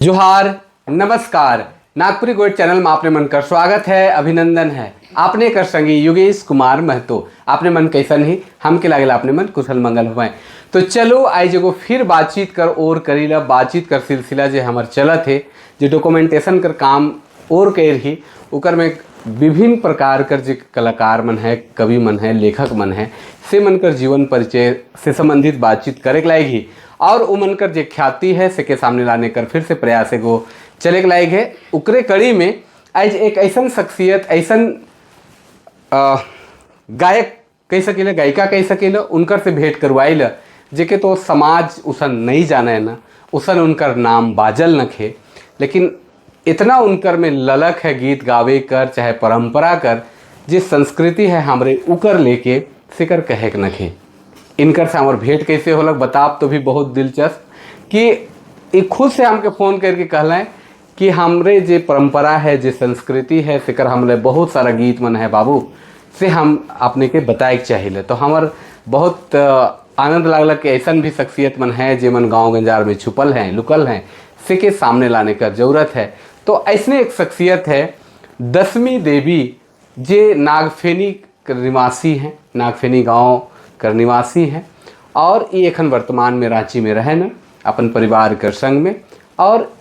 जोहार, नमस्कार। नागपुरी गोइठ चैनल में आपने मन कर स्वागत है, अभिनंदन है। आपने कर संगी योगेश कुमार महतो। आपने मन कैसन ही, हम के लागेला आपने मन कुशल मंगल हुए। तो चलो, आज एगो फिर बातचीत कर और करीला। बातचीत कर सिलसिला जे हमर चलत है, जे डॉक्यूमेंटेशन कर काम और कर ही, उकर में विभिन्न प्रकार कर जे कलाकार मन है, कवि मन है, लेखक मन है, से मन कर जीवन परिचय से संबंधित बातचीत करे के लायक ही और उ मन कर जे ख्याति है, से के सामने लाने कर फिर से प्रयास एगो चले के लायक है। उकरे कड़ी में आज एक ऐसन शख्सियत, ऐसन गायक कह सकीले, गायिका कह सकीले, उनकर से भेंट करवाइल, जेके तो समाज उसन नहीं जाने ना, उसन उनकर नाम बाजल नखे, लेकिन इतना उनकर में ललक है गीत गावे कर, चाहे परंपरा कर, जिस संस्कृति है हमरे उकर लेके सिकर कहे के नखे। इनकर से हमार भेंट कैसे होलक, बताब तो भी बहुत दिलचस्प कि ये खुद से हमके फ़ोन करके कहलें कि हमरे जे परंपरा है, जे संस्कृति है, सेकर हमरे बहुत सारा गीत मन है बाबू, से हम अपने के बताए के चाहिए। तो हमर बहुत आनंद लागल कि ऐसन भी शख्सियत मन है, जे मन गांव गंजार में छुपल हैं, लुकल हैं, से के सामने लाने का जरूरत है। तो ऐसने एक शख्सियत है दसवीं देवी, जे नागफेनी के निवासी हैं, नागफेनी गांव कर निवासी हैं और ये एखन वर्तमान में रांची में रहे न अपन परिवार कर संग में और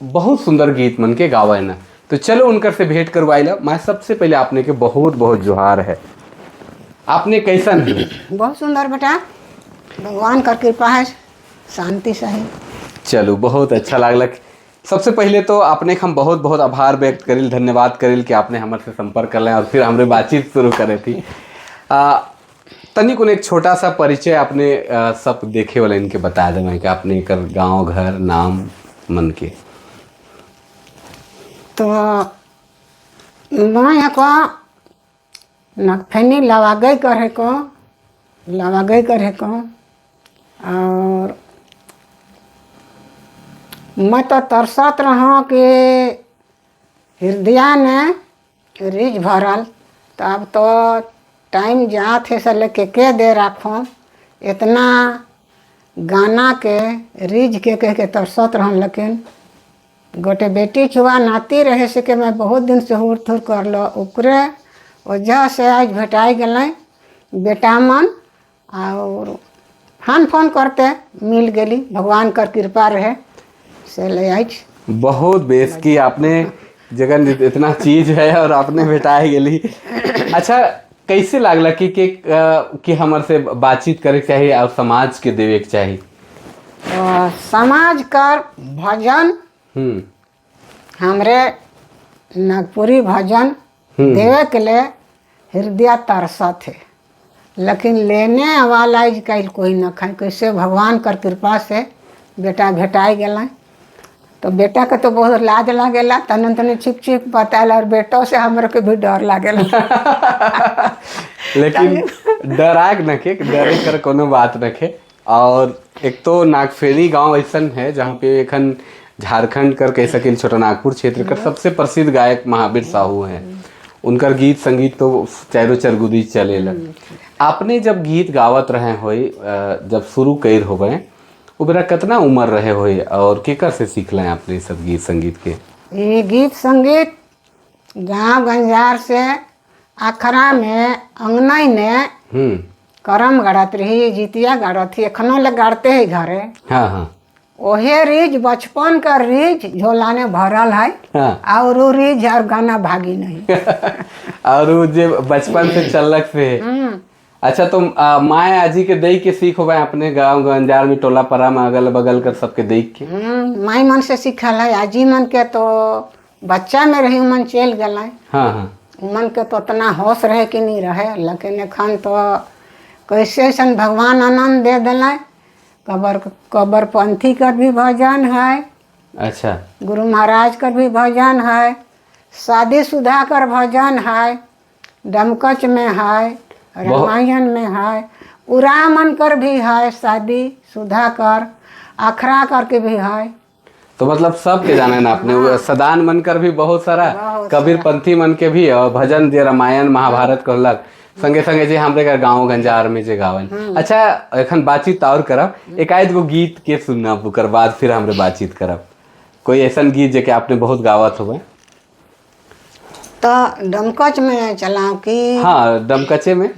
बहुत सुंदर गीत मन के गावे न। तो चलो, उनकर से भेंट करवाइला। मैं सबसे पहले आपने के बहुत बहुत जोहार है। आपने कैसन है? बहुत सुंदर बेटा, भगवान का कृपा है, शांति से है। चलो, बहुत अच्छा लागलक। सबसे पहले तो आपने हम बहुत बहुत आभार व्यक्त करिल, धन्यवाद करिल कि आपने हमर से संपर्क कर और फिर हमरे बातचीत शुरू करे थी। तनिक उन्हें एक छोटा सा परिचय आपने सब देखे वाले इनके बता दें कि आपने कर गांव, घर, नाम मन के। तो मैं को नगफेनी लवागई करे को, लवागई करे को और मैं तो तरसत रहा कि हृदय ने रिज भरल, तो अब तो टाइम जात है, से लेके के दे राखो। इतना गाना के रिज के कह के तरसत रहूँ, लेकिन गोटे बेटी छुआ नाती रहे से के मैं बहुत दिन से हुर थुर कर लो, ओकरे वजह से आज भेटाई गेलै बेटा मन और फोन फोन करते मिल गेली। भगवान कर कृपा रहे से ले आज। बहुत बेस की आपने जगन इतना चीज है और आपने भेटाए गेली। अच्छा, कैसे लागला कि हमर से बातचीत करे के चाहिए और समाज के देवे के चाहिए? तो समाज कर भजन, हमरे नागपुरी भजन देवे के लिए हृदय तरसत है, लेकिन लेने वाला आज कल कोई न खाए। कैसे भगवान कर कृपा से बेटा भेटाई गेल, तो बेटा के तो बहुत लाज लागेला, तनन तनी छिप छिप बताएला और बेटो से हमरे के भी डर लागेला। लेकिन डराक नखे, डरे कर कोनो बात नखे। और एक तो नागफेनी गांव ऐसन है जहाँ पे एखन झारखंड कर कह सकिल छोटा नागपुर क्षेत्र कर सबसे प्रसिद्ध गायक महावीर साहू हैं। उनकर गीत संगीत तो चारों चरगुदी चलेला। आपने जब गीत गावत रहे होई, जब शुरू कर हो गए, वो बेरा कितना उम्र रहे होई और केकर से सीख लें आपने सब गीत संगीत के? ये गीत संगीत गांव गंजार से अखरा में अंगनाई ने करम गाड़त रही, जितिया गाड़त ही, एखनो ले गाड़ते है घरे। हाँ हाँ ओहे रीज, बचपन का रीज झोला ने भरल है। और वो रीज और गाना भागी नहीं। और वो जे बचपन से चलक से। अच्छा, तो माए आजी के दई के सीख हो अपने गांव गंजार में, टोला परा में, अगल बगल कर सबके देख के? माई मन से सीखल है। आजी मन के तो बच्चा में रही, मन चल गल। हाँ हाँ मन के तो उतना होश रहे कि नहीं रहे, लेकिन एखन तो कैसे ऐसन भगवान आनंद दे दिल। कबर कबर पंथी का भी भजन है। गुरु महाराज का भी भजन है, शादी शुदा कर भजन है, डमकच में है, रामायण में है, उरामन कर भी है, शादी शुदा कर, अखरा करके भी है। तो मतलब सब के जाने ना आपने, वो सदान मन कर भी बहुत सारा, बहुत। कबीर पंथी मन के भी और भजन जे रामायण महाभारत कहलक, संगे संगे जे हमरे का गांव गंजार में जे गावन। अच्छा, एखन बातचीत और करब, एक आध गो गीत के सुनना, ओकर बाद फिर हमरे बातचीत करब। कोई ऐसा गीत जेके आपने बहुत गावत हुए? तो डमकच में चलाओ कि? हाँ, डमकचे में।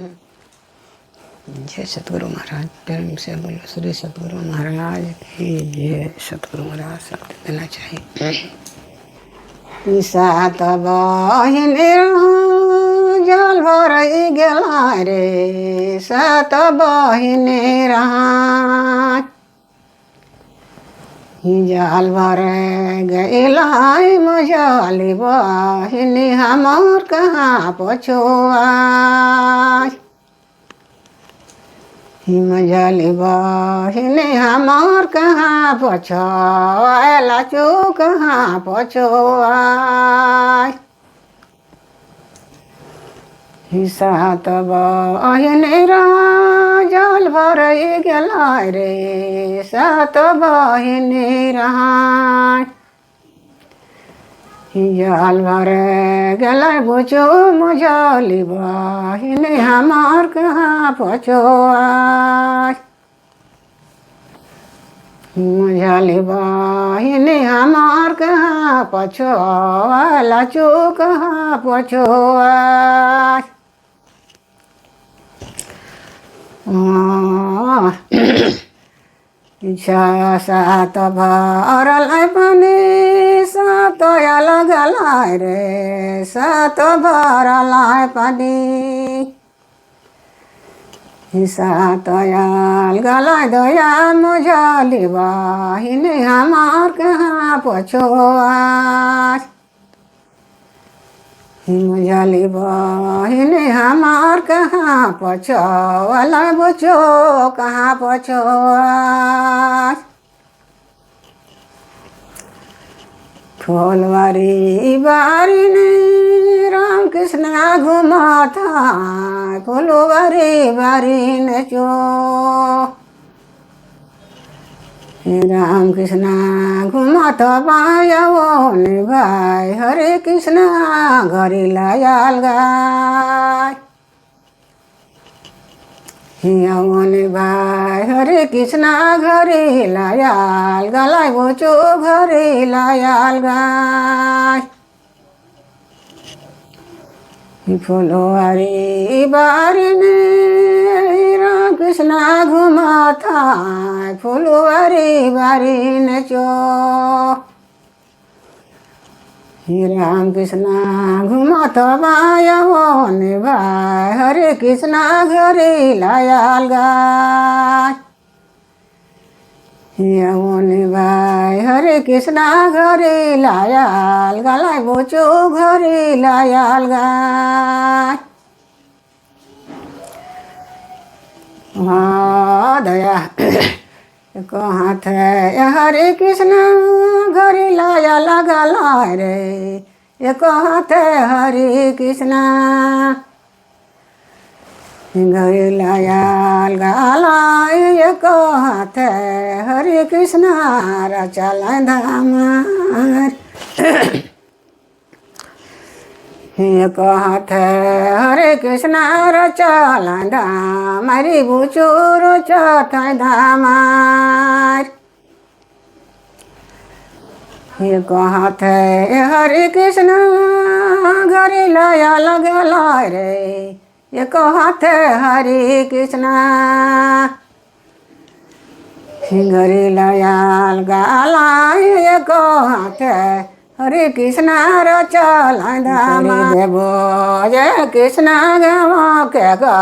जय सतगुरु महाराज। प्रेम से बोलो श्री सतगुरु महाराज की जय। सतगुरु महाराज शक्ति देना चाहिए। सात बहिन जल भर गेला रे, सात बहिन जल भर गैला, मझली बहिन हमार कहाँ पछुआ। मझली बहिन हमार कहाँ पछुआ, चू कहाँ पछुआ। सात बहिन जल भर गेला रे, सात बहिन जल भर गेला, बुझो मझली बहिन हमार कहाँ पछुआ। मझली बहिन हमार कहाँ पछुआ, लाचो कहाँ पछुआ। सात भरल पानी, सात अलग रे, सात भरल पानी, सात गला दया, मझली बहिन हमार कहाँ पछुआ। मझली बहिन हमार कहाँ पछुआ, बुझो कहाँ पछुआ। फुलवारी बारी ने राम कृष्ण घुमाता, फुलवारी बारी ने चो राम कृष्ण घुमात बाया भाई, हरे कृष्ण घरी लायल गाय। भाई हरे कृष्ण घरे लायल गलाय, बोचो घरे लायल गाय। फुलवारी बारी ने राम कृष्ण घुमाता, फुलवारी बारी ने चो राम कृष्ण घुमात बाया भाई, हरे कृष्ण घरे लायल गाय। भाई हरे कृष्ण घरे लायल गलाय, बोचो घरे लायल गाय। हाँ दया हाथ हरे कृष्ण घरे लाया लगा रे, एक हाथ हरे कृष्ण घरे लाया गाला, एक हाथ हरे कृष्ण रचल धामार। एक हाथ हरे कृष्ण रचल धाम, हरे बुचो रचत धामार। एक हाथ हरे कृष्ण घरे लाया लगला रे, एक हाथ हरे कृष्ण घरे लायल गाला, एक हाथ हरे कृष्ण रचल धाम। देव जय कृष्ण गवा के गा,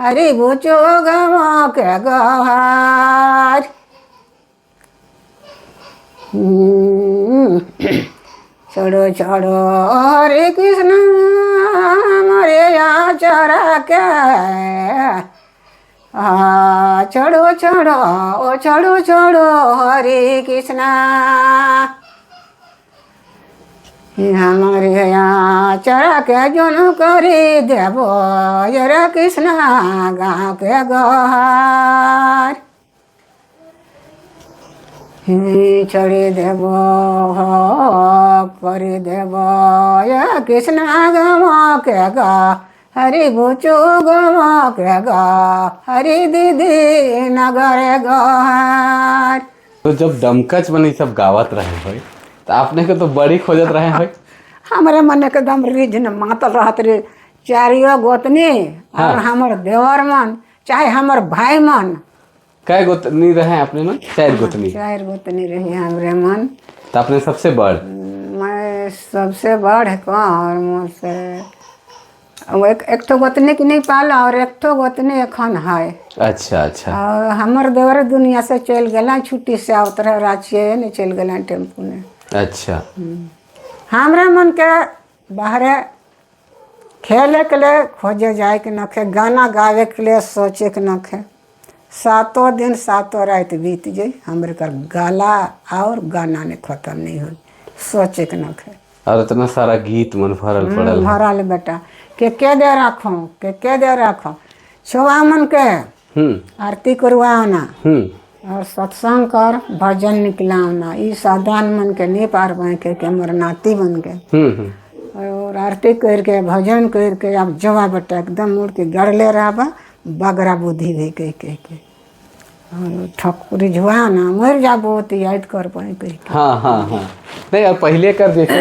हरि बुचो गवा के गहार। छोड़ो छोड़ो हरे कृष्ण मरे आचरा के, छोड़ो छोड़ो ओ छोड़ो छोड़ो हरे कृष्ण हमारे आचरा के जोन करे देवो जरा कृष्ण गाँव के गहार। छड़ी देव कर देव कृष्ण गवा के गा, हरि बुचो गवा के गा, हरि दीदी नगर गहार। तो जब दमकच बनी सब गावत रहे हो तो आपने के तो बड़ी खोजत रहे हो। हमारे मन एकदम रिझ न मातल रहत रे, चारियो गोतनी और हमर देवर मन चाहे हमर भाई मन। कै गोतनी रहे अपने मन? चार गोतनी। चार गोतनी रही हमरे मन। तो अपने सबसे बड़? मैं सबसे बड़ है और मुझसे एक एक ठो गोतनी के नहीं पाला और एक ठो गोतनी एखन है। अच्छा अच्छा। और हमर देवर दुनिया से चल गला, छुट्टी से आवत रहे रांची ने चल गला टेम्पू ने। अच्छा। हमरे मन के बाहरे खेले के लिए खोजे जाए के नखे, गाना गावे के लिए सोचे के नखे, सातों दिन सातों रात बीत जाए हमरे कर गाला और गाना ने खत्म नहीं हो, सोचे के नखे। और इतना सारा गीत मन भरल पड़ल। भरल बेटा के दे राखो, के दे राखो छुआ मन के आरती करवाना और सत्संग कर भजन निकलाना, ई साधान मन के नहीं पार पाए के मोर नाती बन के और आरती करके भजन करके अब जवा बेटा एकदम मुड़ के गड़ले रहा बगरा बुद्धि भी कह कह के और ठकुर झुआना मर जाबो तो याद कर पाए कह। हाँ हाँ हाँ। नहीं और पहले कर जैसे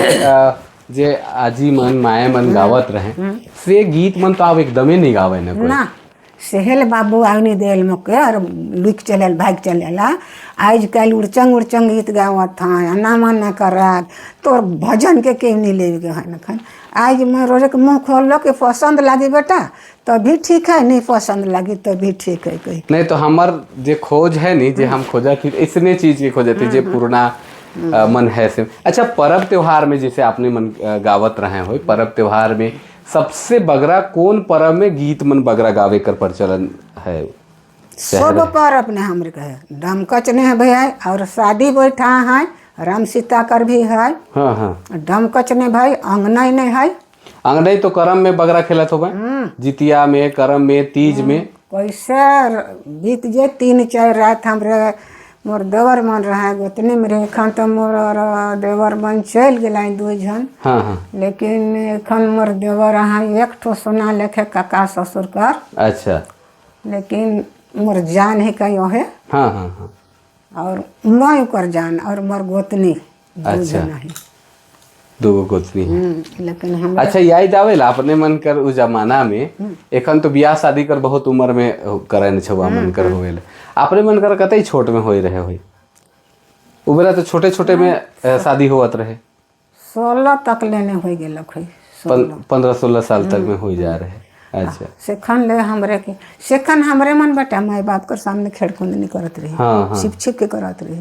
जे आजी मन माए मन गावत रहे से गीत मन तो आप एकदमे नहीं गावे ना कोई। ना सेहल बाबू आवनी देल मोके और लुक चले भाग चलेला। आज कल उड़चंग उड़चंग गीत गावत हैं ना मन न कर तो भजन के क्यों नहीं ले गए हैं खन। आज मैं रोज के मुँह खोल लो कि पसंद लगी बेटा तभी ठीक है, नहीं पसंद लगी तभी ठीक है कहीं नहीं। तो हमार जे खोज है नहीं जे हम खोजा थी इसने चीज के खोजे थे जे पुराना मन है से। अच्छा पर्व त्योहार में जैसे आपने मन गावत रहे हो, पर्व त्योहार में सबसे बगरा कौन पर्व में गीत मन बगरा गावे कर प्रचलन है? सब पर्व अपने हमरे कहे डमकच ने है भैया और शादी बैठा है राम सीता कर भी है। हाँ हाँ। डमकच ने भाई अंगना नहीं है। अंगनाई तो करम में बगरा खेलत हो भाई, जितिया में करम में तीज में कैसे बीत जे 3-4 रात हमरे मोर देवर मन रहा गोतनी में रहे। एखन तो मोर देवर मन चल गए 2 जन। हाँ हाँ। लेकिन एखन मोर देवर अहाँ एक ठो सोना लेखे काका ससुर कर। अच्छा। लेकिन मोर जान है कहीं है। हाँ हाँ हाँ। और मैं कर जान और मोर गोतनी 2 जन है। 2 गोतनी है। लेकिन हम अच्छा याद आवेला अपने मन कर उस जमाना में एखन तो ब्याह शादी कर बहुत उम्र में करे न छुआ मन कर होवेले, अपने मन कर कतई छोट में होई रहे होई उबेरा तो छोटे छोटे में शादी होवत रहे। 16 तक लेने हो गेल 15-16 साल तक में हो जा रहे। अच्छा। सेखन ले हमरे के सेखन हमरे मन बेटा माई बाप के सामने खेड़कुंद नहीं करत रही। हाँ, हाँ। छिप छिप के करत रही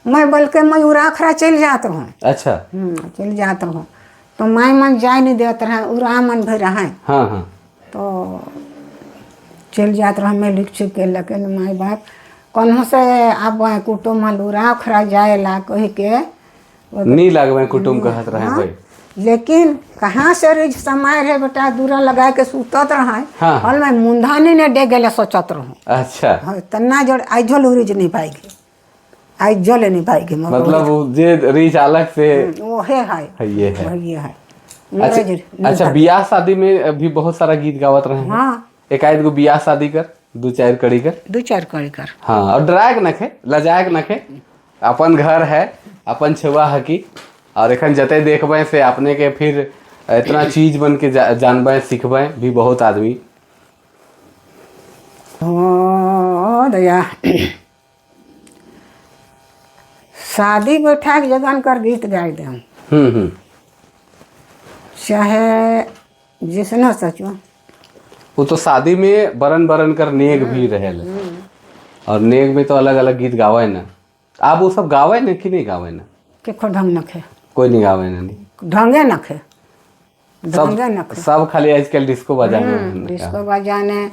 मैं, बल्कि मैं उराखरा चल जात रहूँ। अच्छा। चल जात रहूँ तो माई मन जाए नहीं देत रहे, उरा मन भी रहे। हाँ हाँ। तो चल जात रहा मैं लिख छिप के, लेकिन माई बाप कन्हों से अब कुटुम्ब हल उरा जाए ला कह के नहीं लागवे कुटुम्ब कहत रहे भाई। लेकिन कहाँ से रिज समय रहे बेटा दूरा लगा के सुतत रहे। हाँ। हल मैं मुंधानी ने डे गेले सोचत रहूँ। अच्छा। हाँ, तना जड़ आइजल रिज नहीं पाएगी, आइजल नहीं पाएगी मतलब वो जे रीच अलग से वो है ये है ये है। अच्छा, अच्छा बियाह शादी में भी बहुत सारा गीत गावत रहे हैं। हाँ। एक आध गो बियाह शादी कर 2-4 कड़ी कर 2-4 कड़ी कर। हाँ। और डराए के नखे लजाए के नखे, अपन घर है अपन छुआ हकी और एखन जते देखबे से अपने के फिर इतना चीज बन के जानबे सीखबे भी बहुत आदमी। हो दया शादी बैठा के जगन कर गीत गाय दे चाहे जिसने सचो वो तो शादी में बरन बरन कर नेग भी रहे और नेग में तो अलग अलग गीत गावे ना। आप वो सब गावे ना कि नहीं गावे ना? के ढंग नखे कोई नहीं गावे ना, नहीं ढंगे नखे ढंगे नखे सब खाली आजकल डिस्को बजाने डिस्को बजाने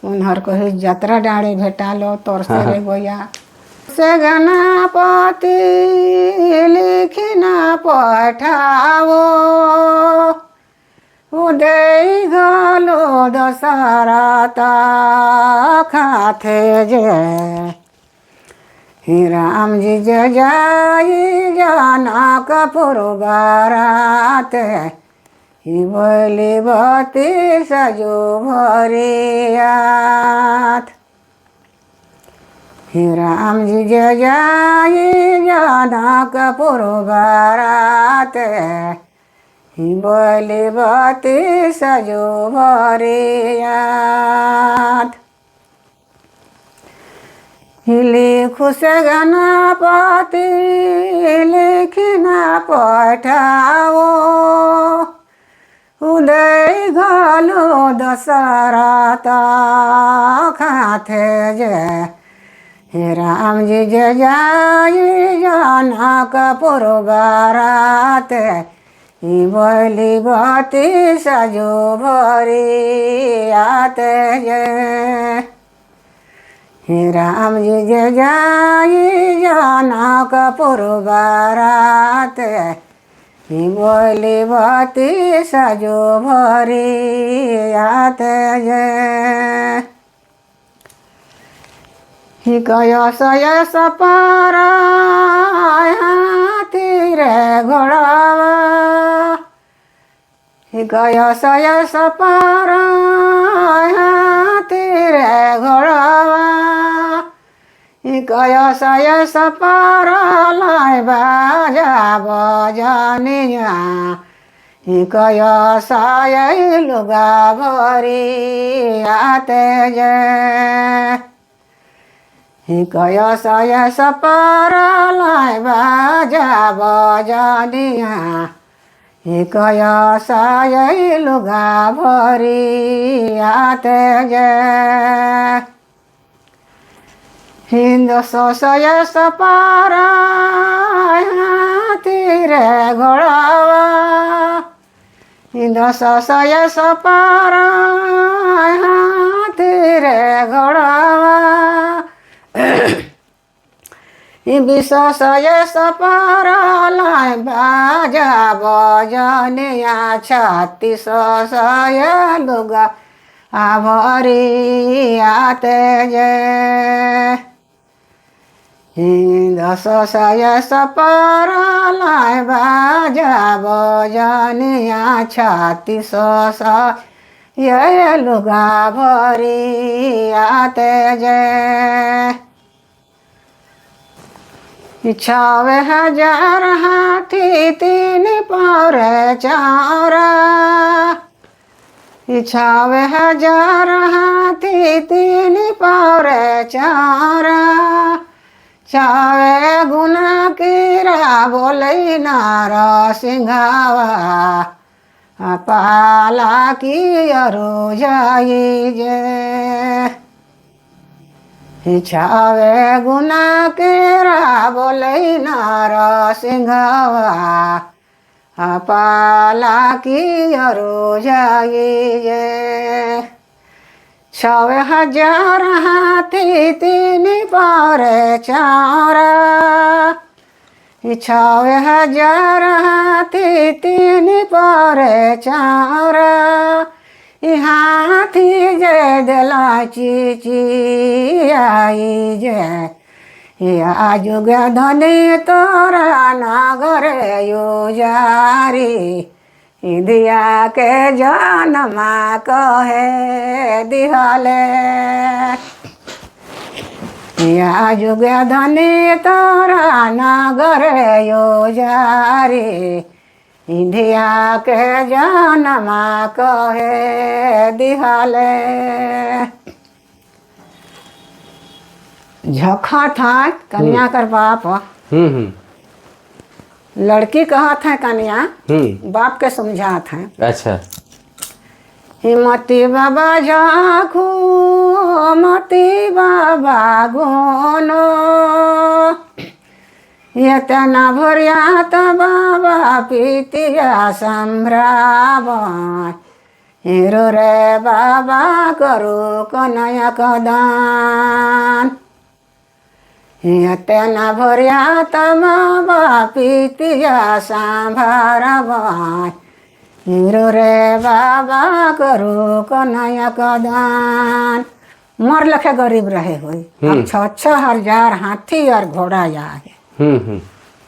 उन्हर कही जतरा डाड़े भेटा लो तोर से रे गोया से गणपति लिखना पठाओ उदय गलो दशरथ खाथे जे राम जी जय जाई जनकपुर बारात बोली बती सजो भरियात। हे राम जी जय जाई जनकपुर बारात, बोली बती सजो भरियात। लिखु से गणपति लिखना पठाओ, उदय घालो दशरथ खाथे जे। हे राम जी जय जाई जनकपुर बारात, बोली बती सजो भरियात जे। हे राम जी जय जाई जनकपुर बारात, बोली बती सजो भरियात जे। कय सय पर हाथी रे घोड़ावा, गय सय पर हाथी रे घोड़ावा, गय सय पर लाई बाजा बजनिया, कय सय लुगा भरियात जे। कय सय सपर लाई बाजा बजनिया, कय सय लुगा भरियात जे। हिंद सय सपर हाथी रे घोड़ावा, दस सय सपर हाथी रे घोड़ावा, बिस सय सपर लाई बाजा बजनिया, 36 सय लुगा भरियात जे। दस सय सपर लाई बाजा बजनिया, 36 सय लुगा भरियात जे। 6000 हाथी तीन पर चारा, 6000 हाथी तीन पर चारा, छावे गुना कीरा बोले नार सिंघावा, पाला की अरु जाई जे। छावे गुना केरा बोले नार सिंघावा, पाला की अरु जाई जे। 6000 हाथी तीन पर चारा, 6000 हाथी तीन पर चारा, हाथी जे दिला चिचियाई जे। आजुग धनी तोरा नगर उजारी, दिया के जनमा कहे दिहले। आजुग धनी तोरा नगर उजारी, इंधिया के जनमा कहे दिहले। झखा था कन्या कर बाप, लड़की कहत है कन्या बाप के समझात है। हिम्मती बाबा झाखू मती बाबा गोनो, यतना भरिया त बाबा पीतिया संभ्राव, हिरो रे बाबा करू कनया कदान। यतना भरिया त बाबा पीतिया संभ्राव, हिरो रे बाबा करू कनया कदान। मर लखे गरीब रहे होई, अब 6-6 हजार हाथी और घोड़ा या है।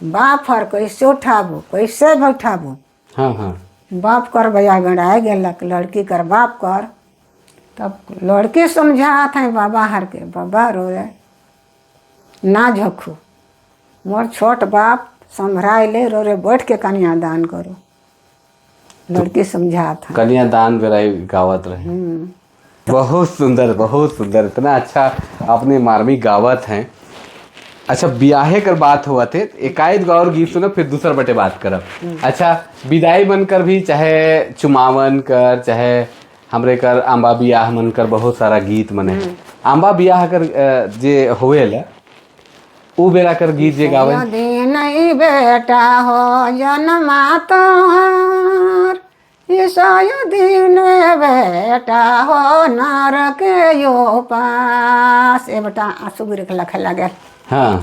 बाप हर कैसे उठाबो कैसे बैठाबो। हाँ हाँ बाप कर बया गड़ाए गेलक लड़की कर बाप कर। तब लड़की समझात है बाबा हर के, बाबा रोए ना झखू, मोर छोट बाप संभराइले रोरे बैठ के कन्यादान करो। लड़की समझात है। कन्यादान बेराई गावत रहे। बहुत सुंदर, बहुत सुंदर, इतना अच्छा आपने मार्मिक गावत हैं। अच्छा, ब्याहे कर बात हुआ थे, एकाएक और गीत सुनो फिर दूसर बटे बात करब। अच्छा, विदाई मन कर भी, चाहे चुमावन कर, चाहे हमरे कर आंबा बियाह मन कर बहुत सारा गीत मने। आंबा बियाह कर जे होवेला उ बेरा कर गीत जे गावे। दिन बेटा हो जन्मा तोहार, ईसाय दिन बेटा हो नरक यो पास। ए बेटा आंसू गिरे लखे लगे। हाँ।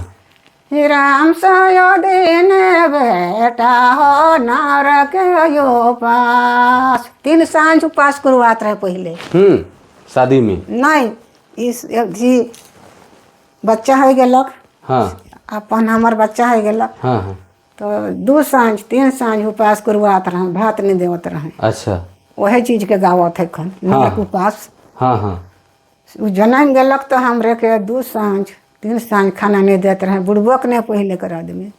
राम सयो दिन बेटा हो नरक यो पास। 3 सांझ उपास करवात रहे पहले। शादी में नहीं, इस जी बच्चा हो गेलक। हाँ। अपन हमार बच्चा हो गेलक। हाँ हाँ। तो 2 सांझ 3 सांझ उपास करवात रहे, भात नहीं देवत रहे। अच्छा। वही चीज के गावत है खन नरक उपास। हाँ हाँ। उ जनम गेलक तो हमरे के 2 सांझ 3 सांझ खाना नहीं देते रहे, बुढ़बक नहीं पहले कर आदमी।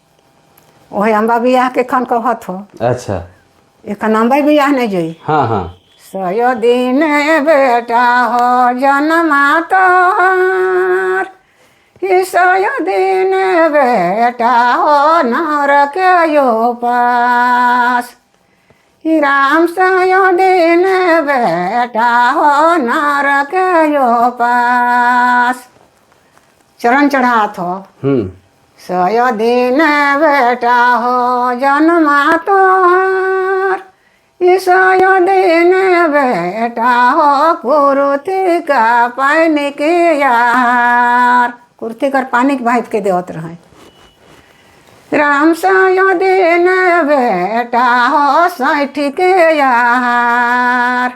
वही अम्बा बियाह के खन कहत हो। अच्छा। एखन अम्बा बियाह नहीं जई। हाँ हाँ। सयो दिन बेटा हो जन्मा तोहार, सयो दिन बेटा हो नरक यो पास। राम सयो दिन बेटा हो नरक यो पास। चरण चढ़ात हो। सयो दिन बेटा हो जन्मा तोहार, सयो दिन बेटा हो कुरुति का पानी के यार। कुर्ती कर पानी के भाप के देवत रहे। राम सयो दिन बेटा हो सैठ के यार।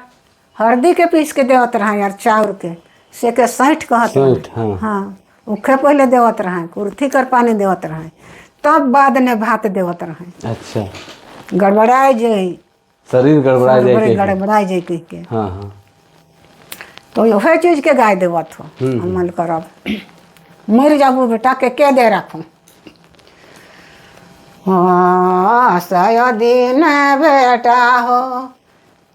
हरदी के पीस के देवत रहे यार, चाउर के से के सैठ कहत रहे। हाँ, उखे पहले देवत रहे, कुर्थी कर पानी देवत रहे, तब बाद ने भात देवत रहे। अच्छा। गड़बड़ाए जाए शरीर, गड़बड़ाए जाए, गड़बड़ाए जाए कह के। हाँ हाँ। तो वह चीज के गाय देवत हो अमल करब। मर जाबू बेटा के दे रखूँ। हाँ, सयो दिन बेटा हो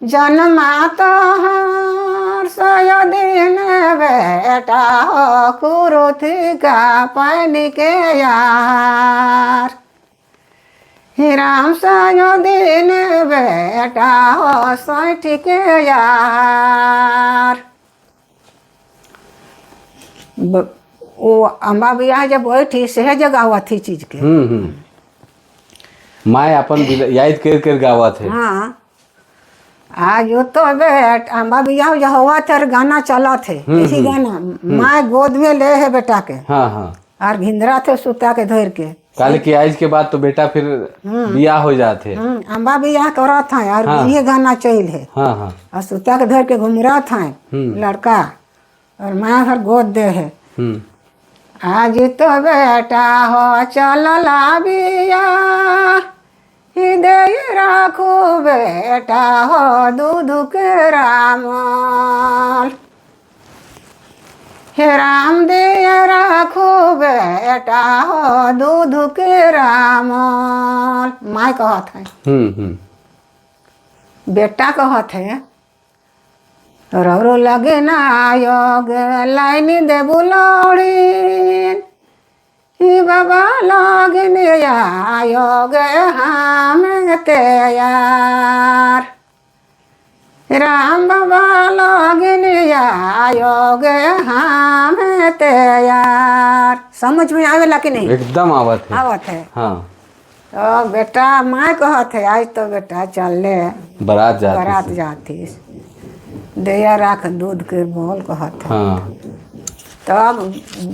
जन्मा तोहार, सयो दिन बेटा हो कुरुथी का पानी के यार। राम सयो दिन बेटा हो सैठ के यार। वो अम्बा बियाह जब बैठी सह जगह हुआ थी चीज के। माए अपन याद कर कर गावत है। हाँ, आज तो बेट अम्बा बियाह जो हुआ थे और गाना चला थे, यही गाना माए गोद में ले है बेटा के। हाँ हाँ। और घिंदरा थे सुता के धर के। काले की आज के बाद तो बेटा फिर बियाह हो जाते। अम्बा बियाह करा था और हाँ। ये गाना चल है। हाँ हाँ। और सुता के धर के घुमरा था लड़का और माँ हर गोद दे है। आज तो बेटा हो चलला बियाह, दे राखो बेटा हो दूध के रामल। हे राम दे राखो बेटा हो दूध के रामल। माँ कहत है। बेटा कहत है रौरो लगे ना योग लाइन देबू लौड़ीन, बाबा लगन आयोग हम तैयार। राम बाबा लगन आयोग हम तैयार। समझ में आवेला कि नहीं? एकदम आवत है। आवत है। हाँ। तो बेटा माँ कहत है आज तो बेटा चल ले बारात जाती, बारात जाती, दया राख दूध के बोल कहत है। हाँ। तब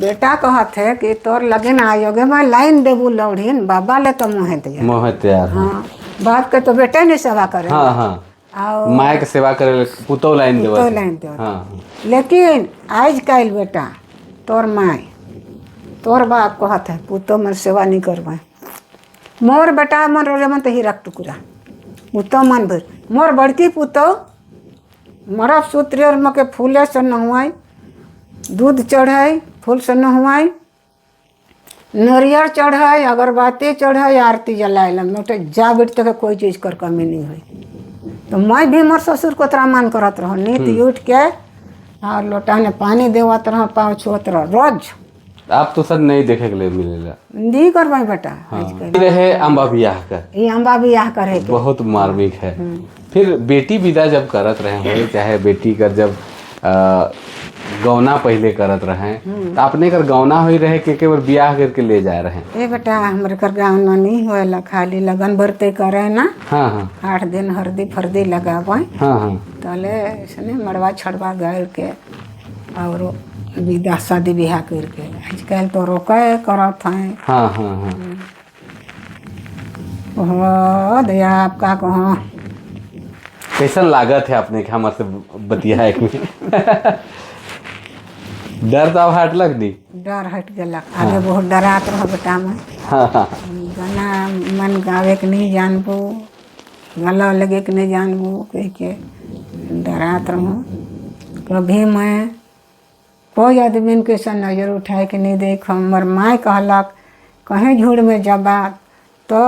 बेटा कहत है कि तोर लगे ना आयोगे मैं लाइन देबू लौड़ीन, बाबा ले तो मुँह तैयार। मुँह तैयार। हाँ, बाप के तो बेटा नहीं सेवा करे। हाँ हाँ। माँ के सेवा करे पुतो लाइन देवत। पुतो लाइन देवत। हाँ। लेकिन आज कल बेटा तोर माए तोर बाप कहत है पुतो मन सेवा नहीं करबे, मोर बेटा मन रोजे मन तो हीरा टुकड़ा पुतो मन भर मोर बड़की पुतो मरब सूत्र और मके फूले से नहुआई, दूध चढ़ाई फूल से नहुआई, नरियर चढ़ाई, अगरबत्ती चढ़ाई, आरती जलाए ला मोटे जा बेट तक कोई चीज कर कमी नहीं हुई। तो मैं भी मोर ससुर को तरा मान करत रहो, नीत उठ के और लोटा ने पानी देवत रहो, पाँव छुअत रहो रोज। आप तो सर नहीं देखे के लिए मिलेला। नहीं करबै बेटा आजकल। रहे अम्बा बियाह कर। ये अम्बा बियाह करे के। बहुत मार्मिक है। फिर बेटी विदा जब करत रहे हो, चाहे बेटी कर जब गौना पहले करत रहे, तो अपने कर गौना हुई रहे के केवल बियाह करके ले जाए रहे? ए बेटा, हमरे कर गाँव में नहीं होएला, खाली लगन भरते करे ना। हाँ हाँ 8 दिन हरदी फरदी लगावे। हाँ हाँ तले ऐसने मड़वा छड़वा गाड़ के और विदा शादी ब्याह करके। आजकल तो रोके करत हैं। हाँ हाँ हाँ ओहो दया, आपका कहो। कैसन लागत है अपने के हमारे से बतिया एक में? डर तो अब हट लग दी? डर हट गेलक। आगे बहुत डरात रहो बेटा मैं। हाँ हाँ गाना मन गावे के नहीं जानबो, गला लगे के नहीं जानबो कह के डरात रहो। कभी मैं कोई आदमी के ऐसा नजर उठाए के नहीं देख। हमर माय कहलक, कहीं झूठ में जबा तो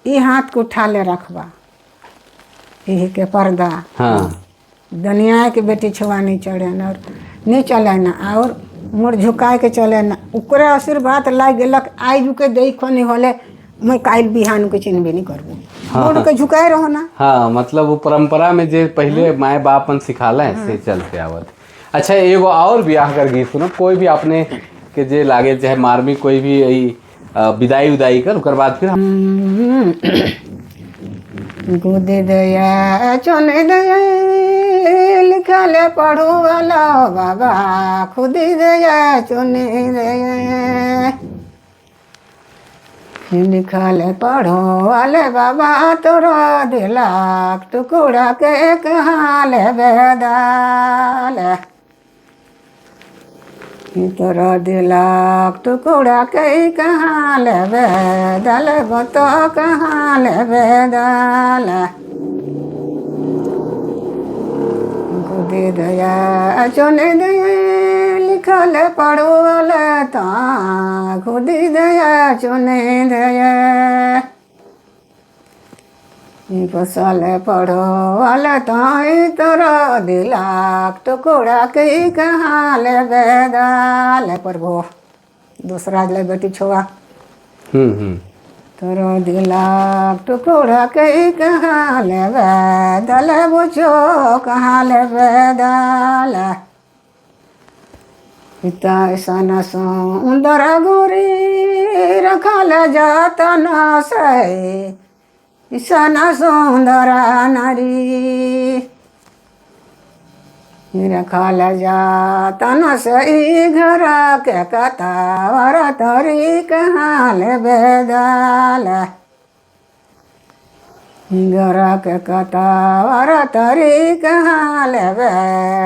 ई हाथ के उठा ले रखबा, यही के पर्दा। दुनिया के बेटी छुआ नहीं चढ़े न और नहीं चले ना और मुड़ झुकाए के चले ना। ओकरे आशीर्वाद लाग गेलक। आई झुके देखो नहीं होले, मैं काल बिहान के चिन्हबे नहीं करबो। मुड़ के झुकाए रहो ना। हाँ, मतलब वो परंपरा में जे पहले माए बाप मन सिखाला है से चलते आवत। अच्छा, एगो और ब्याह कर गीत सुनो, कोई भी अपने के जे लागे, चाहे मार्मिक कोई भी यही विदाई उदाई कर, ओकर बाद फिर गुद दया चुन दया लिखल पढ़ू वाला बाबा, खुद दया चुन दया लिखल पढ़ो वाले बाबा, तोरा दिलाक टुकड़ा के कहाँ लेबे दाल? तोरा दिलाक टुकड़ा के कहाँ लेबे दाल बतो, कहाँ लेबे दाल? खुद दया चुन दया लिखल पढ़ो वाला ता, खुद दया चुन दया फसल पढ़ो वाला ताई, तोरा दिलाक टुकड़ा के कहाँ लेबे दाल प्रभु? दूसरा ले बेटी छुआ। हम्म हम्म तोरो दिलाक टुकड़ा के कहाँ लेबे दाल बुझो, कहाँ लेबे दाल? पिता सन सुंदर गोरी रखल जात न से सन सुंदर नारी रखल जात न से घर के कतावर तोरी कहाँ लेबे दाल? घर के कतावर तोरी कहाँ लेबे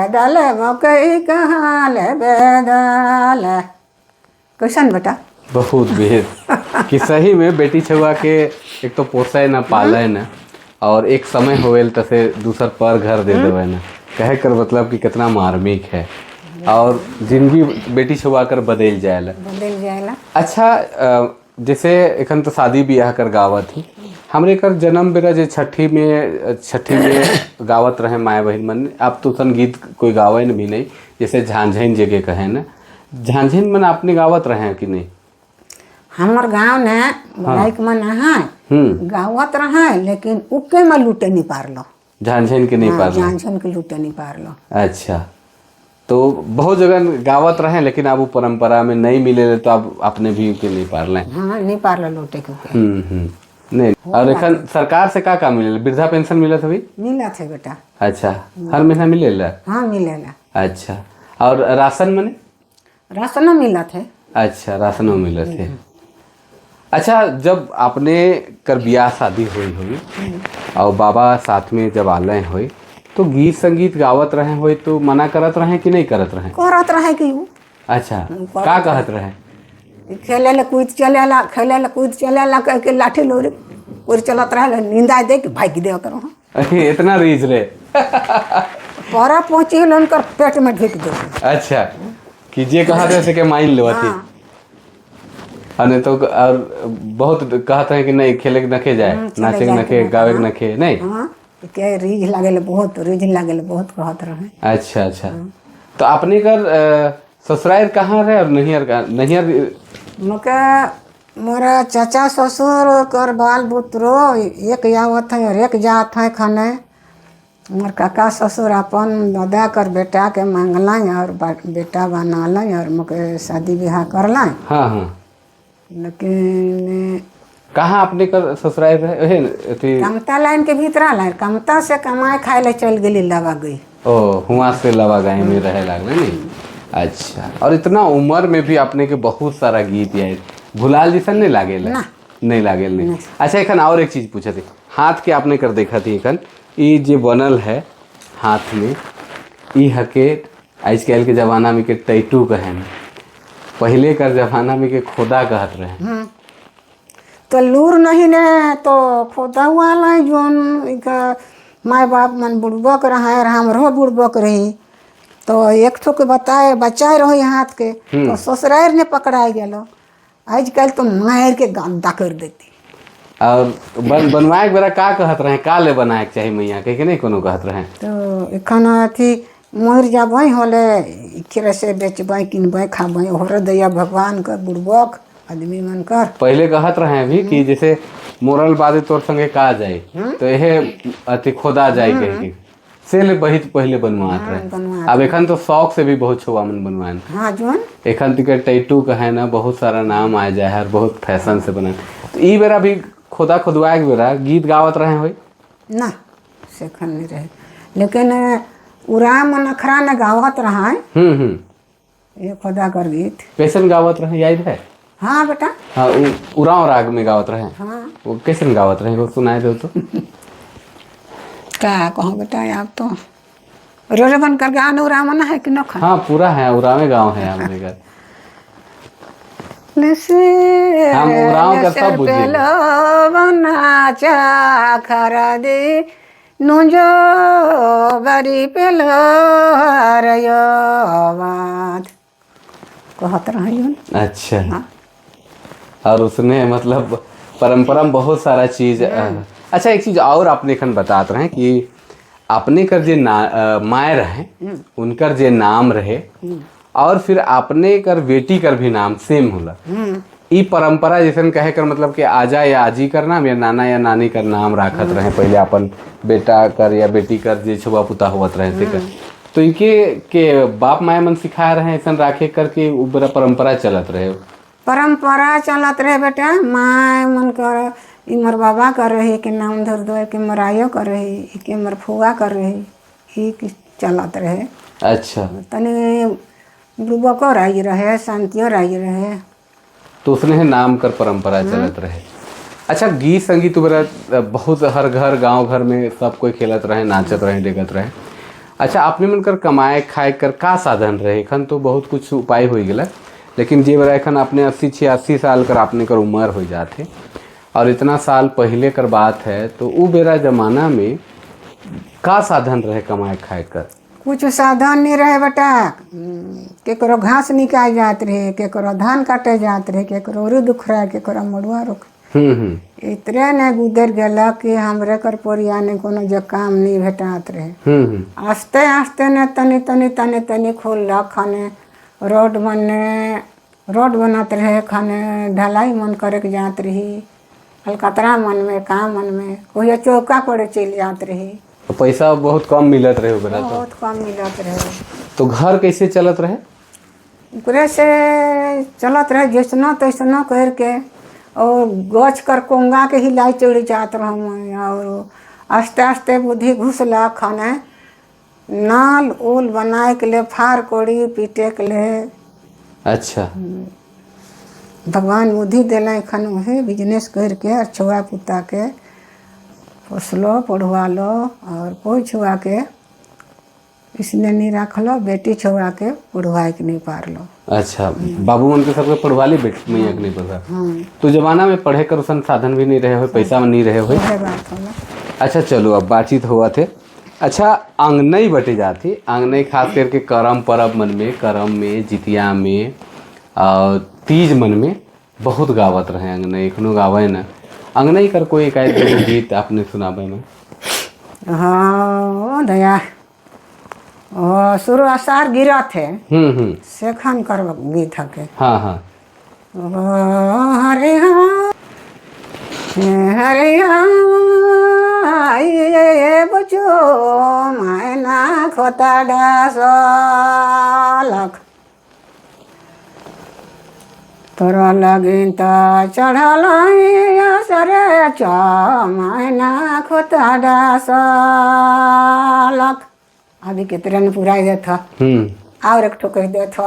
दाल, मकई कहाँ लेबे दाल? कैसन बेटा? बहुत बेहद कि सही में बेटी छुआ के एक तो पोसे ना पाले ना और एक समय होवेल तसे दूसर पर घर दे देवे ना, कहे कर मतलब कि कितना मार्मिक है और जिंदगी बेटी छुआ कर बदल जाएला। बदल जाएला। अच्छा, जैसे एखन तो शादी ब्याह कर गावत ही, हमरे कर जन्म बेरा जे छठी में गावत रहे माए बहन मन, अब तो सन गीत कोई गावे न भी नहीं। जैसे झांझिन जे के कहे ना, झांझिन मन आपने गावत रहे हैं कि नहीं? हमर गाँव ने लाइक मन है। गावत रहे लेकिन उके में लूटे नहीं पारलो। झांझिन के नहीं पारलो? झांझन के लूटे नहीं पारलो। अच्छा, तो बहुत जगह गावत रहे लेकिन अब वो परंपरा में नहीं मिले तो अब अपने भी के नहीं पारले? हाँ, नहीं पारलो लूटे के उके। नहीं, और एखन सरकार से का का मिले? वृद्धा पेंशन मिलत अभी? मिला थे बेटा। अच्छा, हर महीना मिलेला? हाँ, मिलेला। अच्छा, और राशन मने? राशन मिला थे। अच्छा, राशनो मिलत है। अच्छा, जब आपने कर बियाह शादी हुई हुई और बाबा साथ में जब आले हुई तो गीत संगीत गावत रहे हुई तो मना करत रहे कि नहीं करत रहे? करत रहे कि उ। अच्छा, का कहत रहे? खेले ला कूद चलेला, खेले ला कूद चलेला कह के लाठी लोरी और चलत रहे, नींदा दे के भाग देवत रहो। अरे, इतना रीझ रे? परा पहुंची उनकर पेट में ढुक दे। अच्छा, कि जे कहा थे से के मान लो थी। हाँ। और नहीं तो और बहुत कहते हैं कि नहीं खेले के नखे जाए, चले नाचे के जाए नखे, के गावे के नखे नहीं। हाँ, के रीझ लागल, बहुत रीझ लागल, बहुत कहत रहे। अच्छा अच्छा। तो अपने कर ससुराल कहाँ रहे और नैहर कहाँ? नैहर मोके मोरा चाचा ससुर कर बाल बुतरो एक आवत है और एक जात है खने। मोर काका ससुर अपन दादा कर बेटा के मांगल और बेटा बनाल और मोके शादी ब्याह करल। हाँ हाँ। लेकिन कहाँ अपने कर ससुराल रहे? ओहे अथी कमता लाइन के भीतर आल, कमता से कमाए खाए ले चल गेली लवा गई। ओ, हुआ से लवा गाय में रहे लागल नहीं। अच्छा, और इतना उम्र में भी अपने के बहुत सारा गीत याद भुलाल जैसन नहीं लागेल? नहीं लागेल नहीं। अच्छा, एखन और एक चीज पूछे थे, हाथ के आपने कर देखा थी एखन ई जे बनल है हाथ में, ई हके आजकल के जमाना में के टैटू कहें, पहले कर जमाना में के खोदा कहत रहे। तो लूर नहीं ने तो खोदा हुआ लाई जोन इनका माए बाप मन बुड़बक रहा है, हमरो बुड़बक रही, तो एक ठो के बताए बचाए रहो हाथ के, तो ससुराल ने पकड़ाए गेलो। आजकल तो मार के गंदा कर देती। और बनवाए के बेरा का कहत रहे, का ले बनाए के चाही मैया के कि नहीं कोनो कहत रहे? तो एखन अथी मर जाबै होले इखरे से बेचबै किनबै खाबै, होर दैया भगवान कर बुड़बक आदमी मन कर। पहले कहत रहे अभी कि जैसे मोरल बादे तोर संगे का जाए तो यहे अथी खोदा जाए कह के से ले बहित पहले बनवात रहे। बनवात। अब एखन तो शौक से भी बहुत छुआ मन बनवान। हाँ जोन एखन तिकर टैटू कहे ना, बहुत सारा नाम आ जाए है और बहुत फैशन से बना। तो ई बेरा भी खोदा खोदवाए के बेरा गीत गावत रहे होई? ना सेखन नहीं रहे, लेकिन उराम नखरा न गावत रहा है। ये खुदा कर गीत कैसन गावत रहे, याद है? हाँ बेटा। हाँ, उरांव राग में गावत रहे। हाँ। वो कैसन गावत रहे, वो सुनाए दो तो। का कहूँ बेटा, आप तो रोरे बन कर गान उराम ना है कि नखा? हाँ पूरा है, उरावे गाँव है हमने घर। हम उरांव का सब बुझे। बना खरा दे नुजो बरी पेलो बात कहत रही। अच्छा। और उसने मतलब परंपरा में बहुत सारा चीज। अच्छा, एक चीज और आपने खन बतात रहे कि अपने कर जे ना माए रहे उनकर जे नाम रहे और फिर अपने कर बेटी कर भी नाम सेम होला। ई परंपरा जैसन कहे कर मतलब कि आजा या आजी कर नाम या नाना या नानी कर नाम राखत रहे पहले अपन बेटा कर या बेटी कर जे छुआ पुता होवत रहे से कर, तो इनके के बाप माए मन सिखाए रहे ऐसा राखे करके उ परंपरा चलत रहे? परंपरा चलत रहे बेटा, माए मन कर ई मोर बाबा कर रही के नाम धर दो, के मोर आयो कर रही, के मोर फुआ कर रही, ई चलत रहे। अच्छा। तनी बुबको राज रहे, शांतियों राज रहे, तो उसने नाम कर परंपरा चलत रहे। अच्छा, गीत संगीत वगैरह बहुत हर घर गांव घर में सब कोई खेलत रहे, नाचत रहे, देखत रहे। अच्छा, अपने मन कर कमाए खाए कर का साधन रहे? एखन तो बहुत कुछ उपाय हो गया, लेकिन जे बेरा एखन अपने 80-86 साल कर अपने कर उम्र हो जाते और इतना साल पहले कर बात है, तो उ बेरा जमाना में का साधन रहे कमाए खाए कर? कुछ साधन नहीं रहे बेटा। केकरो घास निकाल जात रहे, केकरो धान काटे जात रहे, केकरो उरू दुख रहा, केकरो मड़ुआ रुख, इतने ने गुजर गया कि हमरे कर पोरिया ने कोनो जो काम नहीं भेटात रहे। आस्ते आस्ते ने तनी तनी तनी तनी खोल खाने रोड बने, रोड बनात रहे, खाने ढलाई मन करे के जात रही, अलकतरा मन में काम मन में कोई चौका पड़े चल जात रही। तो पैसा बहुत कम मिलत रहे ओकरा? तो बहुत कम मिलत रहे। तो घर कैसे चलत रहे? ओकरे से चलत रहे जैसनो तैसनो करके, और गछ कर कोंगा के हिलाई चढ़ जात रहूँ, और आस्ते आस्ते बुद्धि घुसला खाने नाल उल बनाए के लिए, फार कोड़ी पीटे के लिए। अच्छा। भगवान बुद्धि दिल खन वही बिजनेस करके और छुआ पुता के पोसलो पढ़वा लो, और कोई छुआ के इसने नहीं रखलो, बेटी छुआ के पढ़वाए के नहीं पारलो। अच्छा, बाबू मन के सबके पढ़वा ली, बेटी मैया के नहीं पढ़ा। तो जमाना में पढ़े कर उसन साधन भी नहीं रहे हो, पैसा में नहीं रहे हो। बात होला। अच्छा चलो, अब बातचीत हुआ थे। अच्छा, अंगनई बटे जाती, अंगनई खास करके करम परब मन में, करम में, जितिया में और तीज मन में बहुत गावत रहे अंगनई, एखनो गावे न अंगनई कर कोई एक आध दो गीत आपने सुनाबे में। हाँ दया, ओ शुरू असार गिरत है। हम्म हम्म सेखन कर गीत हके। हाँ हाँ ओ हरे हरे हरे बचो मायना खोता डास लख तोर लगिन त चढ़ल सरे च मायना खोता डास लख। अभी कितने ने पूरा देत ह। और एक ठो कह देत ह।